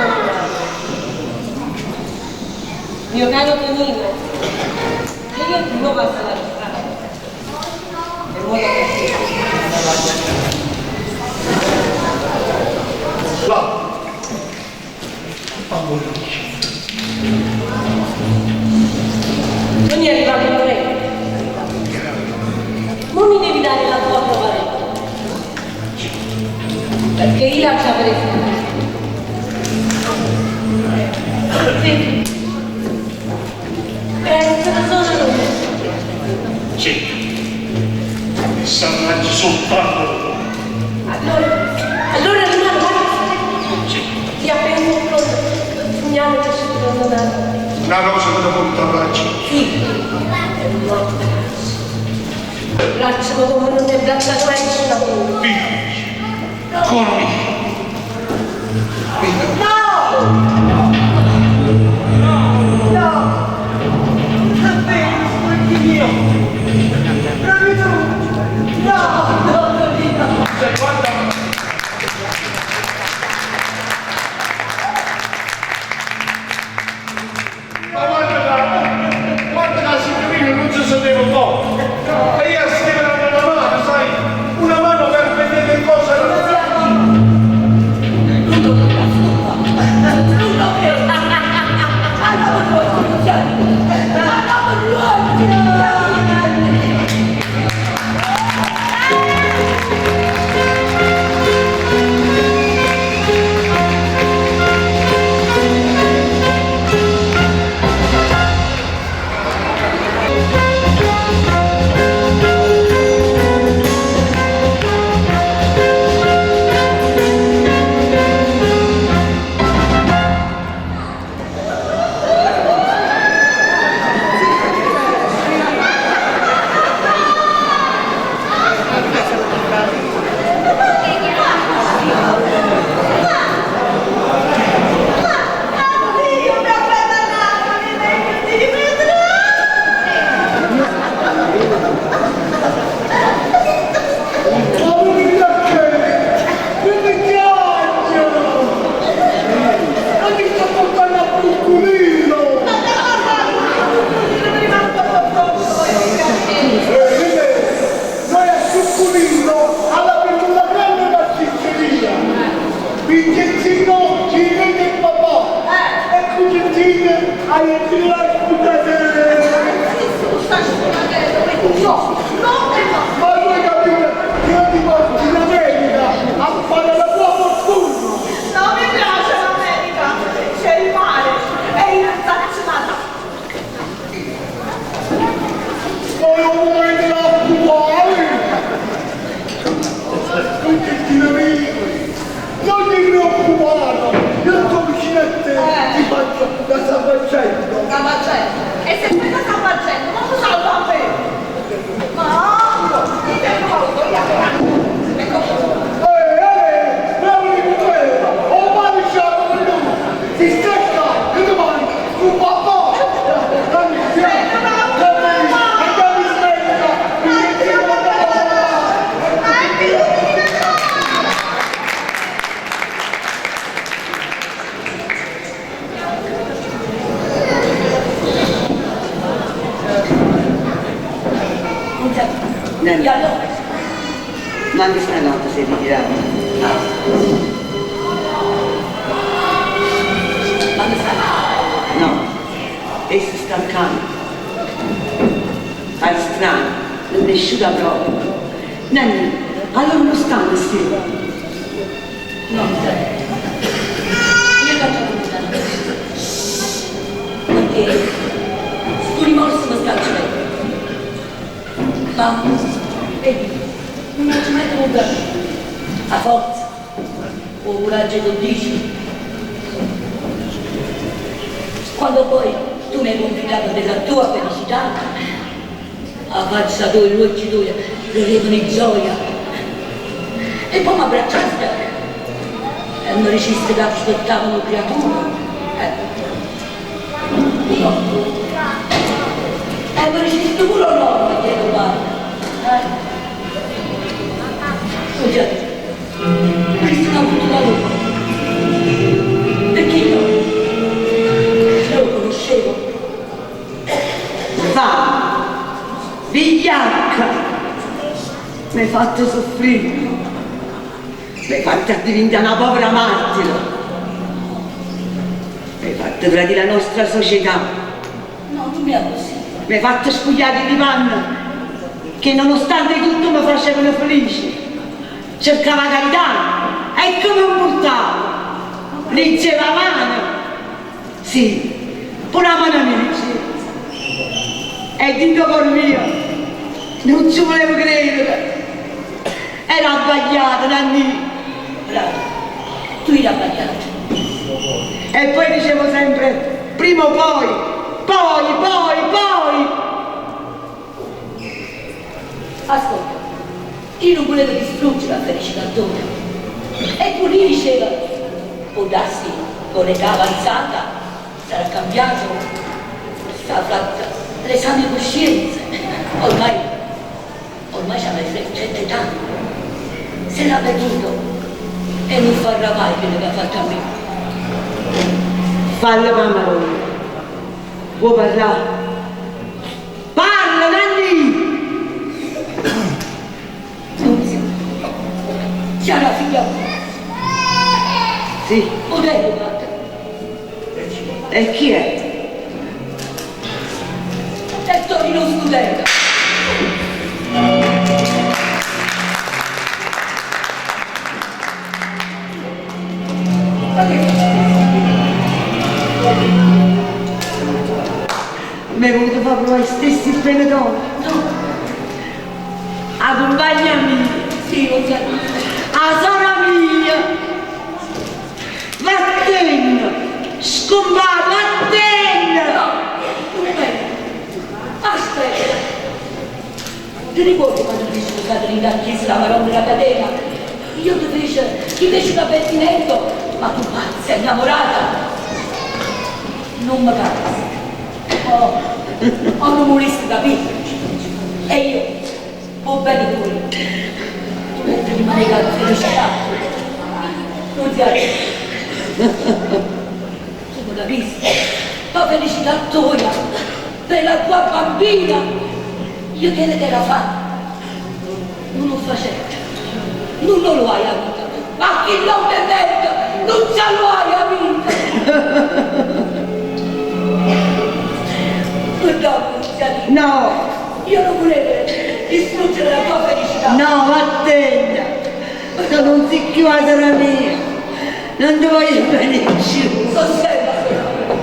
Mio caro Tonino, e io di nuovo a sala di strada. E muoio per te. Là. Amore. Non è arrivato il momento. Mo mi devi dare la tua prova. Perché io la avrei Sì. Essere solo lui. Sì. E salvaggi soltanto. Allora, allora rimane, Sì. Ti appena pronto. Segnale che ci devono dare. Una cosa te la porto a braccio. Sì. Bracciano come non ti abbracciato mai nessuno. Figlio. Coro mio. No! No! Davvero, sporchi mio! Proprio tu! No, no, Tonino! Guarda. Ma guarda che, guarda che la signorina non si sapeva un po'. E io stavo dando una mano, sai? Una mano per vedere cosa era. Addio, mio bella Napoli, meglio ti rivedrò! Ma mi piace, mi piace! Ma ti sto portando a Piccolino! Noi a Succulino alla una grande pasticceria. Vincenzino ci vede il papà e Concettina hai la scusate. No, no e no! Ma tu hai capito che io ti porto in America a fare la tua fortuna. Non mi piace l'America! C'è il mare e io non faccio nada! Poi un momento da occupare. Concettina mia, non ti preoccupare, io sto vicino a te, ti faccio la salvagente. Sta facendo? E se quella sta facendo, non lo salva a me! Ma io ti ricordo, io Ecco, Ehi, bravo di quello, o male siamo con lui, si stecca, che domani, con papà. Andiamo in America, Nanni, E allora? ma anche stanotte sei ritirato. Ma mi sta? No, esso sta calmo. Pare strano, non è uscita proprio. Nanni, allora non stanno insieme. No, mi sta. Io faccio come Perché sto rimorso mi sta uccidendo. Ma, vedi, non ci metto nulla. A forza, o coraggio che dici. Quando poi tu mi hai confidato della tua felicità, 'a faccia toja, ll'uocchie tuoje ridevano 'e gioia. E po' m'abbracciaste e me diciste ca aspettave nu criaturo. Eh. No. E me diciste pure 'o nomme chi è 'o padre. Eh. Scusate. Chesta è na fortuna tua. Pecché io, io 'o conoscevo. Va, vigliacca, m'hai fatto soffrì, m'hai fatto addivintà na povera martira, m'hai fatto tradì la nostra società. No, nun è accussì. M'hai fatto spuglià chilli panne che nonostante tutto me facevano felice. Cercavo 'a carità e che me 'mpurtava? Liggevo 'a mano. Sì, pure 'a mano mia diceva. E dint' 'o core mio nun ce vulevo credere. Ero abbagliata, Nannì. Brava, tu ire abbagliata. E poi dicevo sempre, prima o poi, poi, poi, poi. Ascolta, io nun vulevo distruggere 'a felicità toja. E pure io dicevo, può darsi con l'età avanzata sarà cambiato, s'ha fatto l'esame 'e coscienza, ormai, ormai c'ave certa età, se n'ha veduto e nun farrà mai chello che ha fatto a me. Fallo p' 'a Maronna. Vuò parlà? Parla, Nannì! Nunzia, C'è na figlia mia. Sì. 'O tengo 'o gatto. E chi è? È Tonino Scudella. Ma che M'hê voluto fa pruvà 'e stessi ppene toje? No. 'A cumpagna mia. Sì, 'o saccio. 'A sora mia. Vattenne! Scumpà, vattenne! No, nu mumento. Aspetta. Ti ricordi quando ti sei spusata dint' 'a chiesa d' 'a Maronna d' 'a Catena? Io te fece, ti fece un avvertimento, ma tu pazza, innamorata, nun me capisti. O, o nun vulisti capì. E io, p' 'o bene tuoio, vulette rimanè cu 'a felicità. Nunziata, tu me capisti? P' 'a felicità toia, per la tua bambina, io chello che era fa nun 'o facette. Nun 'o luaje 'a vita, ma chill'ommo 'e merda nun ce 'a luaje 'a vita! Perdona, Nunziatina. No! Io nun vulevo distruggere la tua felicità. No, vattenne! Tu nun si cchiù 'a sora mia! Nun te voglio bene cchiù! So' sempe 'a sora mia!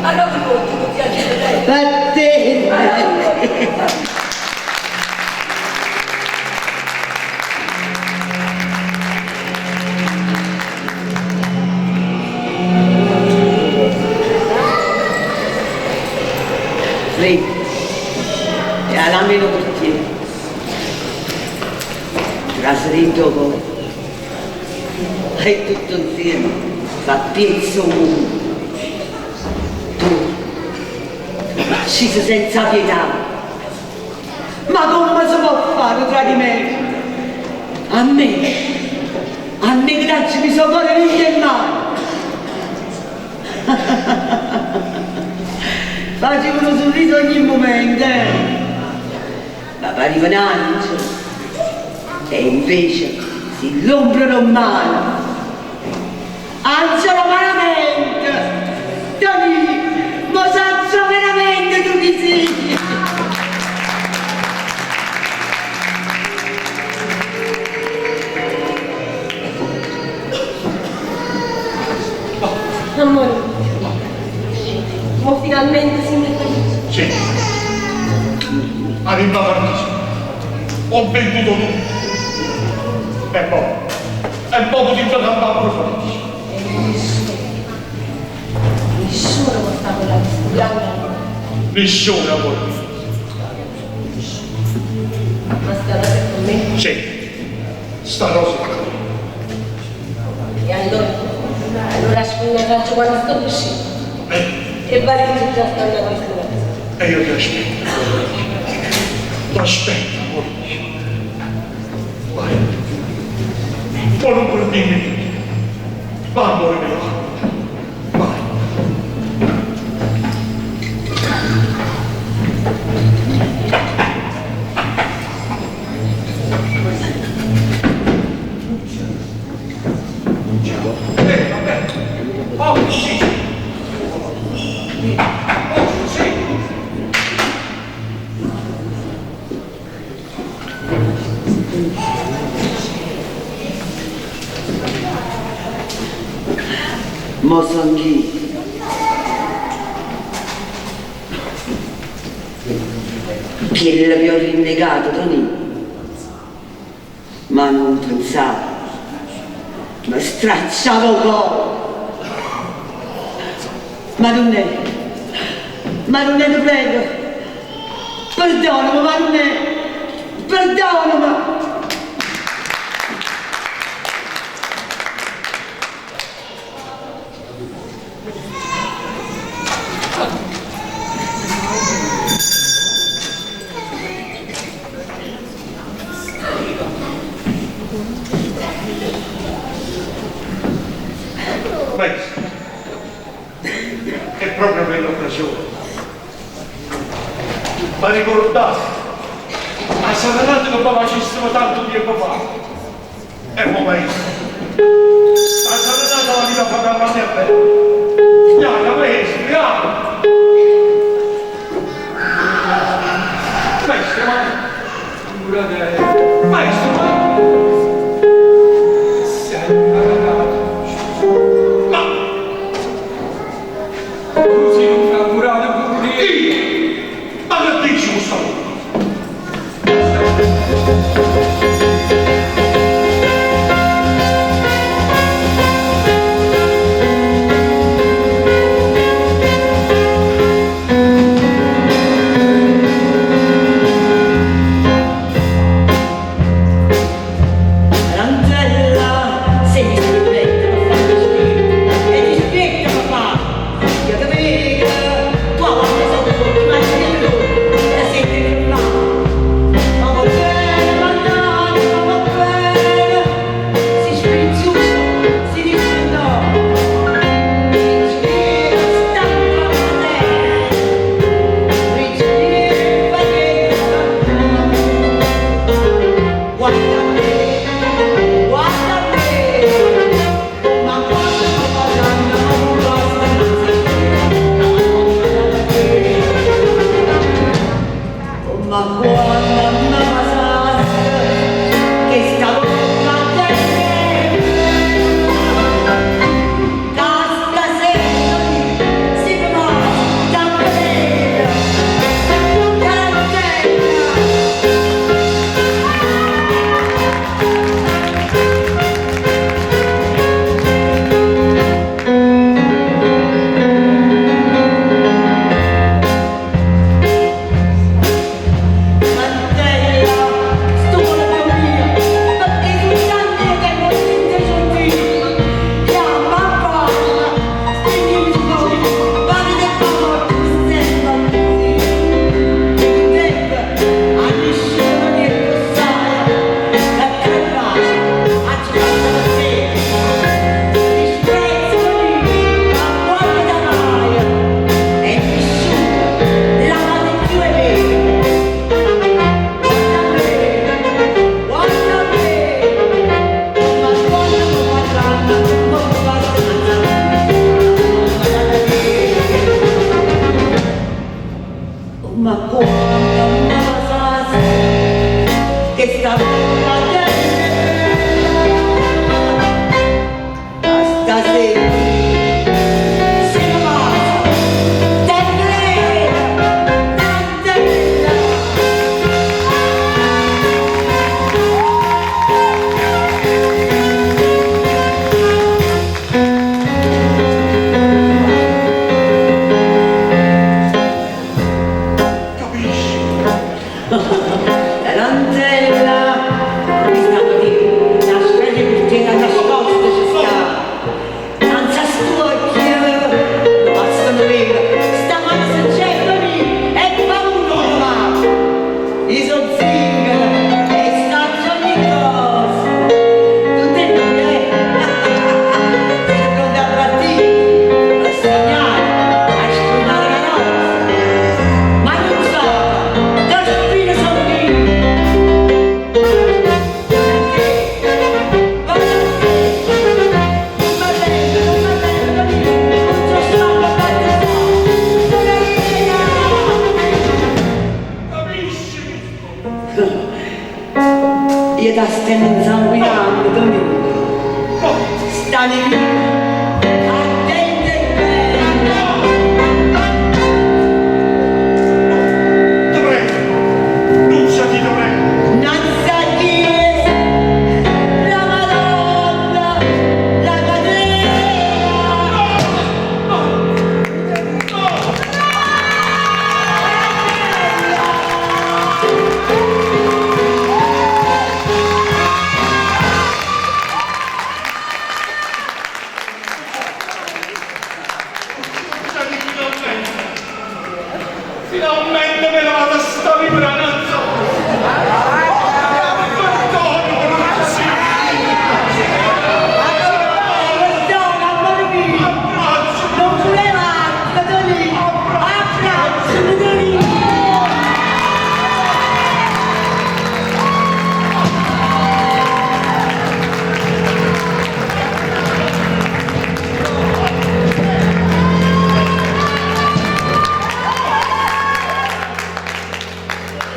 Arape ll'uocchie, Nunziatina, deh! Vattenne! Arape ll'uocchie! Freddo e 'a lama 'e nu curtiello trase dint' 'o core e tutto 'nzieme fa piezze 'o munno. Tu, tu m'hê acciso senza pietà. Ma comme se po' fa nu tradimento? A me, a me che t'aggio miso 'o core dint' 'e mmane. Facevo nu surriso ogni mumento, eh. Ma parive n'angelo e invece si l'ombra d' 'o male. Angelo malamente! Tonì, mo saccio veramente tu chi si! Ammore mio, mo finalmente simme felice. Sì. Arriva Paradiso. Ho venduto tutto. E mo E mo putimmo campà pure felice. E nisciuno, nisciuno po' sta con la Nessuno amore mio. Ma sta rosa è con me? Sì, sta rosa è con me. E allora? Allora sfogliaraccio quando sto uscendo. Eh? E valigie già stanno a disposizione. E io ti aspetto, amore mio. Ti aspetto, amore mio. Vai. Poi non perdirmi niente. Va, amore mio, va. Vai. Vabbè. Oh, sì. Oh, sì. Mo son chi? Che l'avevo rinnegato, Tony. Ma non pensavo. Mi stracciavo il cuore. Ma non è. Ma non è, ti prego. Perdonami, ma non è. Perdonami. Maestro, è proprio per l'occasione. Ma ricordate, a serenata che mi facessimo tanto tempo fa. E mo maestro, la serenata la vita fa per me bene. Andiamo, maestro, andiamo. Maestro, ma... Maestro, ma... Ma... Tu sei un innamorato pure io! Ma che dici questa volta? Tarantella, se mi scrivete mi fa dispetto, e dispetto papà, io te vedo, tu quando sono sotto, ma ti vedo, la senti che fa. Ma va bene, mannaggia, ma va bene, si sfrizzusa, si riscaldò, prigioniero stanco a te, prigioniero Guarda me, guarda me, ma quando mi parlando non basta Ma quando mi passaste, che stavo a te, casca sempre, si fa davvero, tarantella. Tarantella, sto con mia, perché soltanto che non sente gentile. Chiama papà, stringimi fuori, parli del papà, sembra così. Tempo, a nessuno che lo sa, la carraccia, a giocare da te. Disprezzami, ma quando da mai, e nessuno la mano più è vera. Guarda me, ma quando mi parlano, non basta Ma quando mi passaste, che stavo a te, stasera, se ne va, tarantella, tarantella. Meglio t' 'a stanno 'nsanguinanno, Tonì. Sta nemica attenta e bella. Te prego, Nuccia ti prego. Nnanz' 'a chiesa d' 'a Madonna d' 'a Catena. Finalmente me ne vado a sta vibranza. Perdona, amore mio. Non voleva altro, Tonì. Abbracciami, Tonì.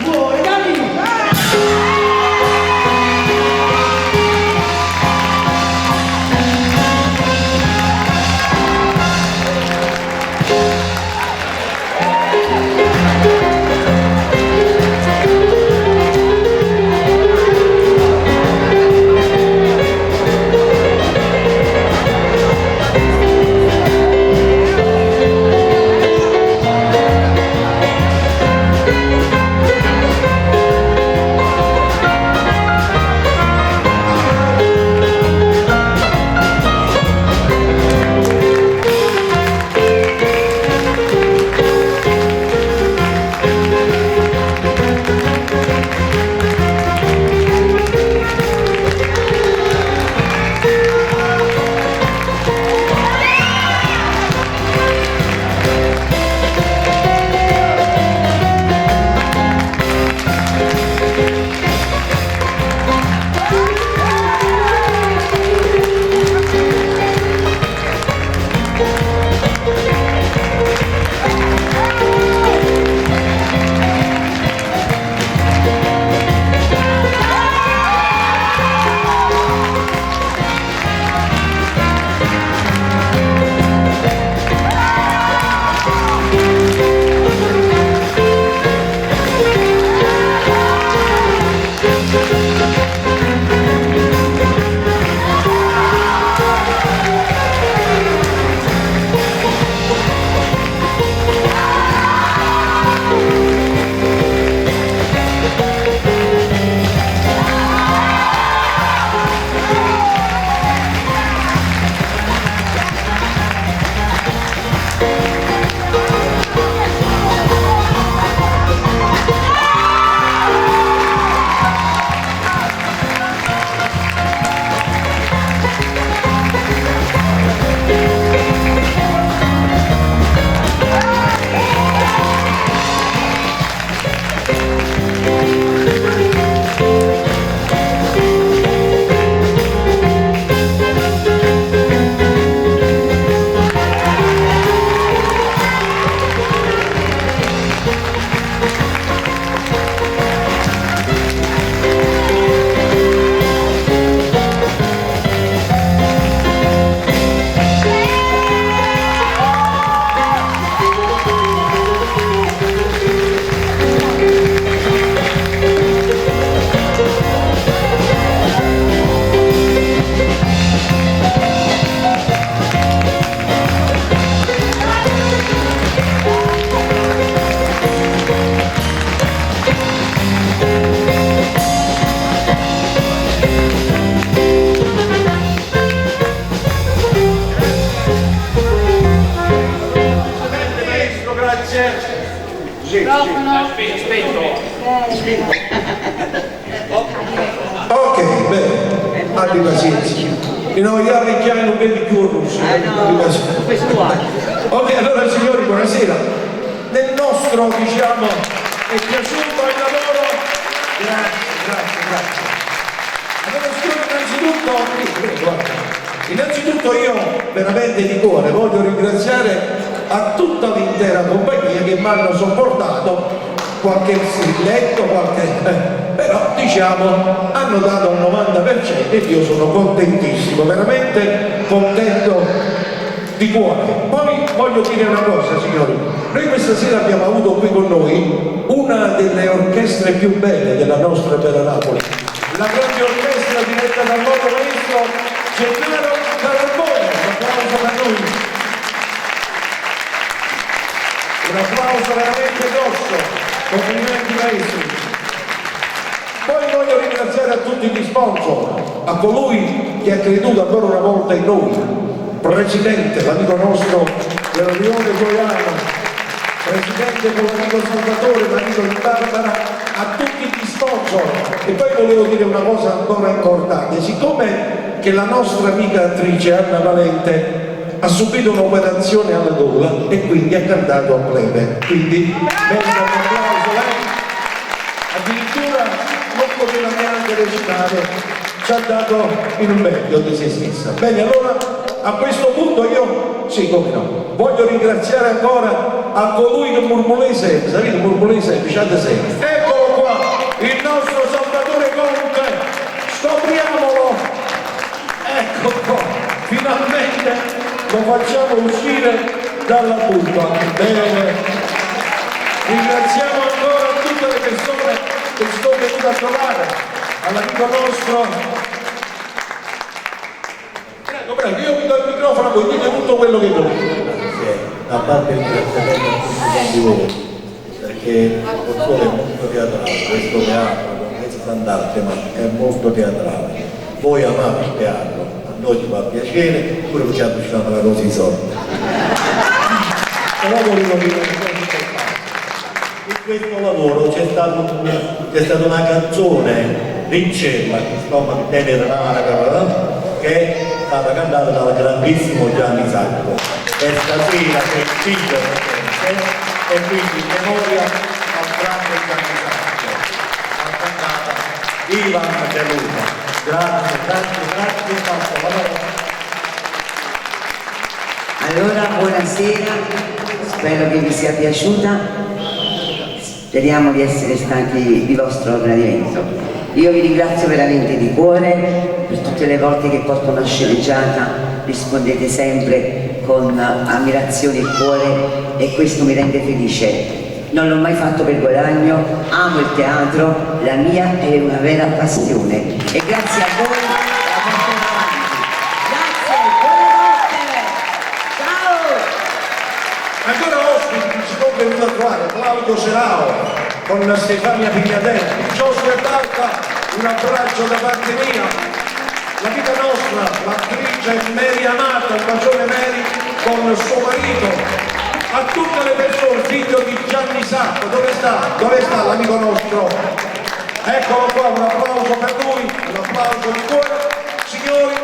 Muore, Tonì. Maestro, grazie. Ok, bene, abbi pazienza. No, io arricchiamo un bel giorno. Abbi pazienza. Ok, allora signori, buonasera. Nel nostro, diciamo, è piaciuto il lavoro? Grazie, grazie, grazie. Allora signori, innanzitutto, guarda, innanzitutto io veramente di cuore voglio ringraziare a tutta l'intera compagnia che mi hanno sopportato qualche strilletto, qualche... però diciamo hanno dato al 90% ed io sono contentissimo, veramente contento di cuore. Poi voglio dire una cosa signori, noi questa sera abbiamo avuto qui con noi una delle orchestre più belle della nostra bella Napoli, la grande orchestra diretta dal noto maestro Gennaro Carbone, un applauso per lui. Un applauso veramente grosso, complimenti maestri. Poi voglio ringraziare a tutti gli sponsor, a colui che ha creduto ancora una volta in noi, Presidente, l'amico nostro del Rione Gioiano, Presidente con l'amico Salvatore, l'amico di Barbara, a tutti gli sponsor. E poi volevo dire una cosa ancora importante, siccome che la nostra amica attrice Anna Valente ha subito un'operazione alla gola e quindi ha cantato a plebe, quindi merita un applauso lei. Addirittura non poteva neanche recitare, ci ha dato il meglio di se stessa. Bene, allora a questo punto io, sì come no, voglio ringraziare ancora a colui che murmulese, sapete murmulese, diciate sempre. Eccolo qua, il nostro Salvatore Conte, scopriamolo, ecco qua, finalmente lo facciamo uscire dalla buca. Bene, ringraziamo ancora tutte le persone che ci sono venute a trovare, all'amico nostro. Prego, prego, io vi do il microfono a voi, dite tutto quello che volete. Grazie, a parte il ringraziamento a tutti quanti voi, perché Pozzuolo è molto teatrale, questo teatro, con Sant'Arte, ma è molto teatrale. Voi amate il teatro, a noi ci fa piacere, pure ci avviciniamo alla cosa di sorte. Però volevo dire una cosa importante. In questo lavoro c'è stata una canzone, Rincella, che insomma che è stata cantata dal grandissimo Gianni Sacco. E stasera c'è il figlio presente e quindi in memoria al grande Gianni Sacco ha cantata Ivan De Luca. Grazie, grazie, grazie, passo la parola. Allora, buonasera, spero che vi sia piaciuta, speriamo di essere stati di vostro gradimento. Io vi ringrazio veramente di cuore per tutte le volte che porto una sceneggiata, rispondete sempre con ammirazione e cuore e questo mi rende felice. Non l'ho mai fatto per guadagno, amo il teatro, la mia è una vera passione e grazie a voi la porto avanti. Grazie, buonanotte! Ciao! Ancora ospiti che ci sono venuti a trovare, Claudio Serao con Stefania Pignatelli, Giosue Barca, un abbraccio da parte mia, l'amica nostra, l'attrice Mary Amato, un bacione Mary con suo marito, a tutte le persone, figlio di Gianni Sacco, dove sta? Dove sta l'amico nostro? Eccolo qua, un applauso per lui, un applauso di cuore. Signori,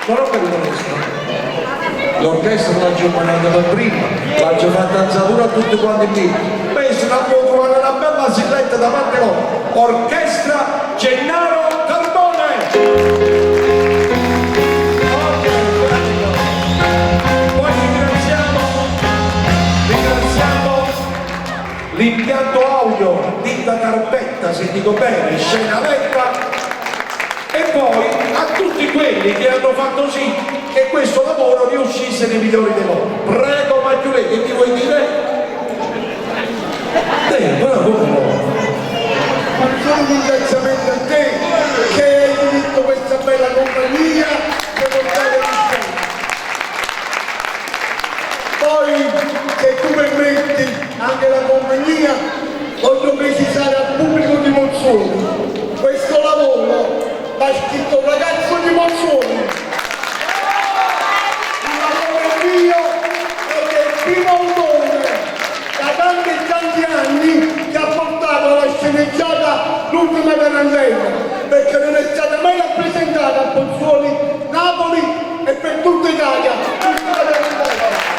non ho capito questo. L'orchestra l'ha già mandata per prima, l'ha già fatta alzare a tutti quanti lì. Penso che può trovare una bella sigletta da parte loro. Orchestra Gennaro Carbone! Ok, bello. Poi ringraziamo l'impianto audio, Ditta Carpetta, se dico bene, Scena Letta, e poi a tutti quelli che hanno fatto sì che questo lavoro riuscisse nei migliori dei modi. Prego Maggiore, che ti vuoi dire? Però come no? Ma solo un ringraziamento a te che hai diritto questa bella compagnia per portare in scena. Poi, se tu permetti anche la compagnia, voglio precisare al pubblico di Pozzuoli, questo lavoro l'ha scritto un ragazzo di Pozzuoli. Il lavoro è mio ed è il primo autore da tanti e tanti anni che ha portato alla sceneggiata l'ultima tarantella, perché non è stata mai rappresentata a Pozzuoli, Napoli e per tutta Italia. L'ultima tarantella.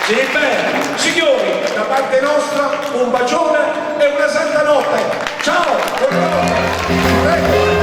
Sì, bene, signori, da parte nostra un bacione e una santa notte. Ciao, buonanotte. Prego.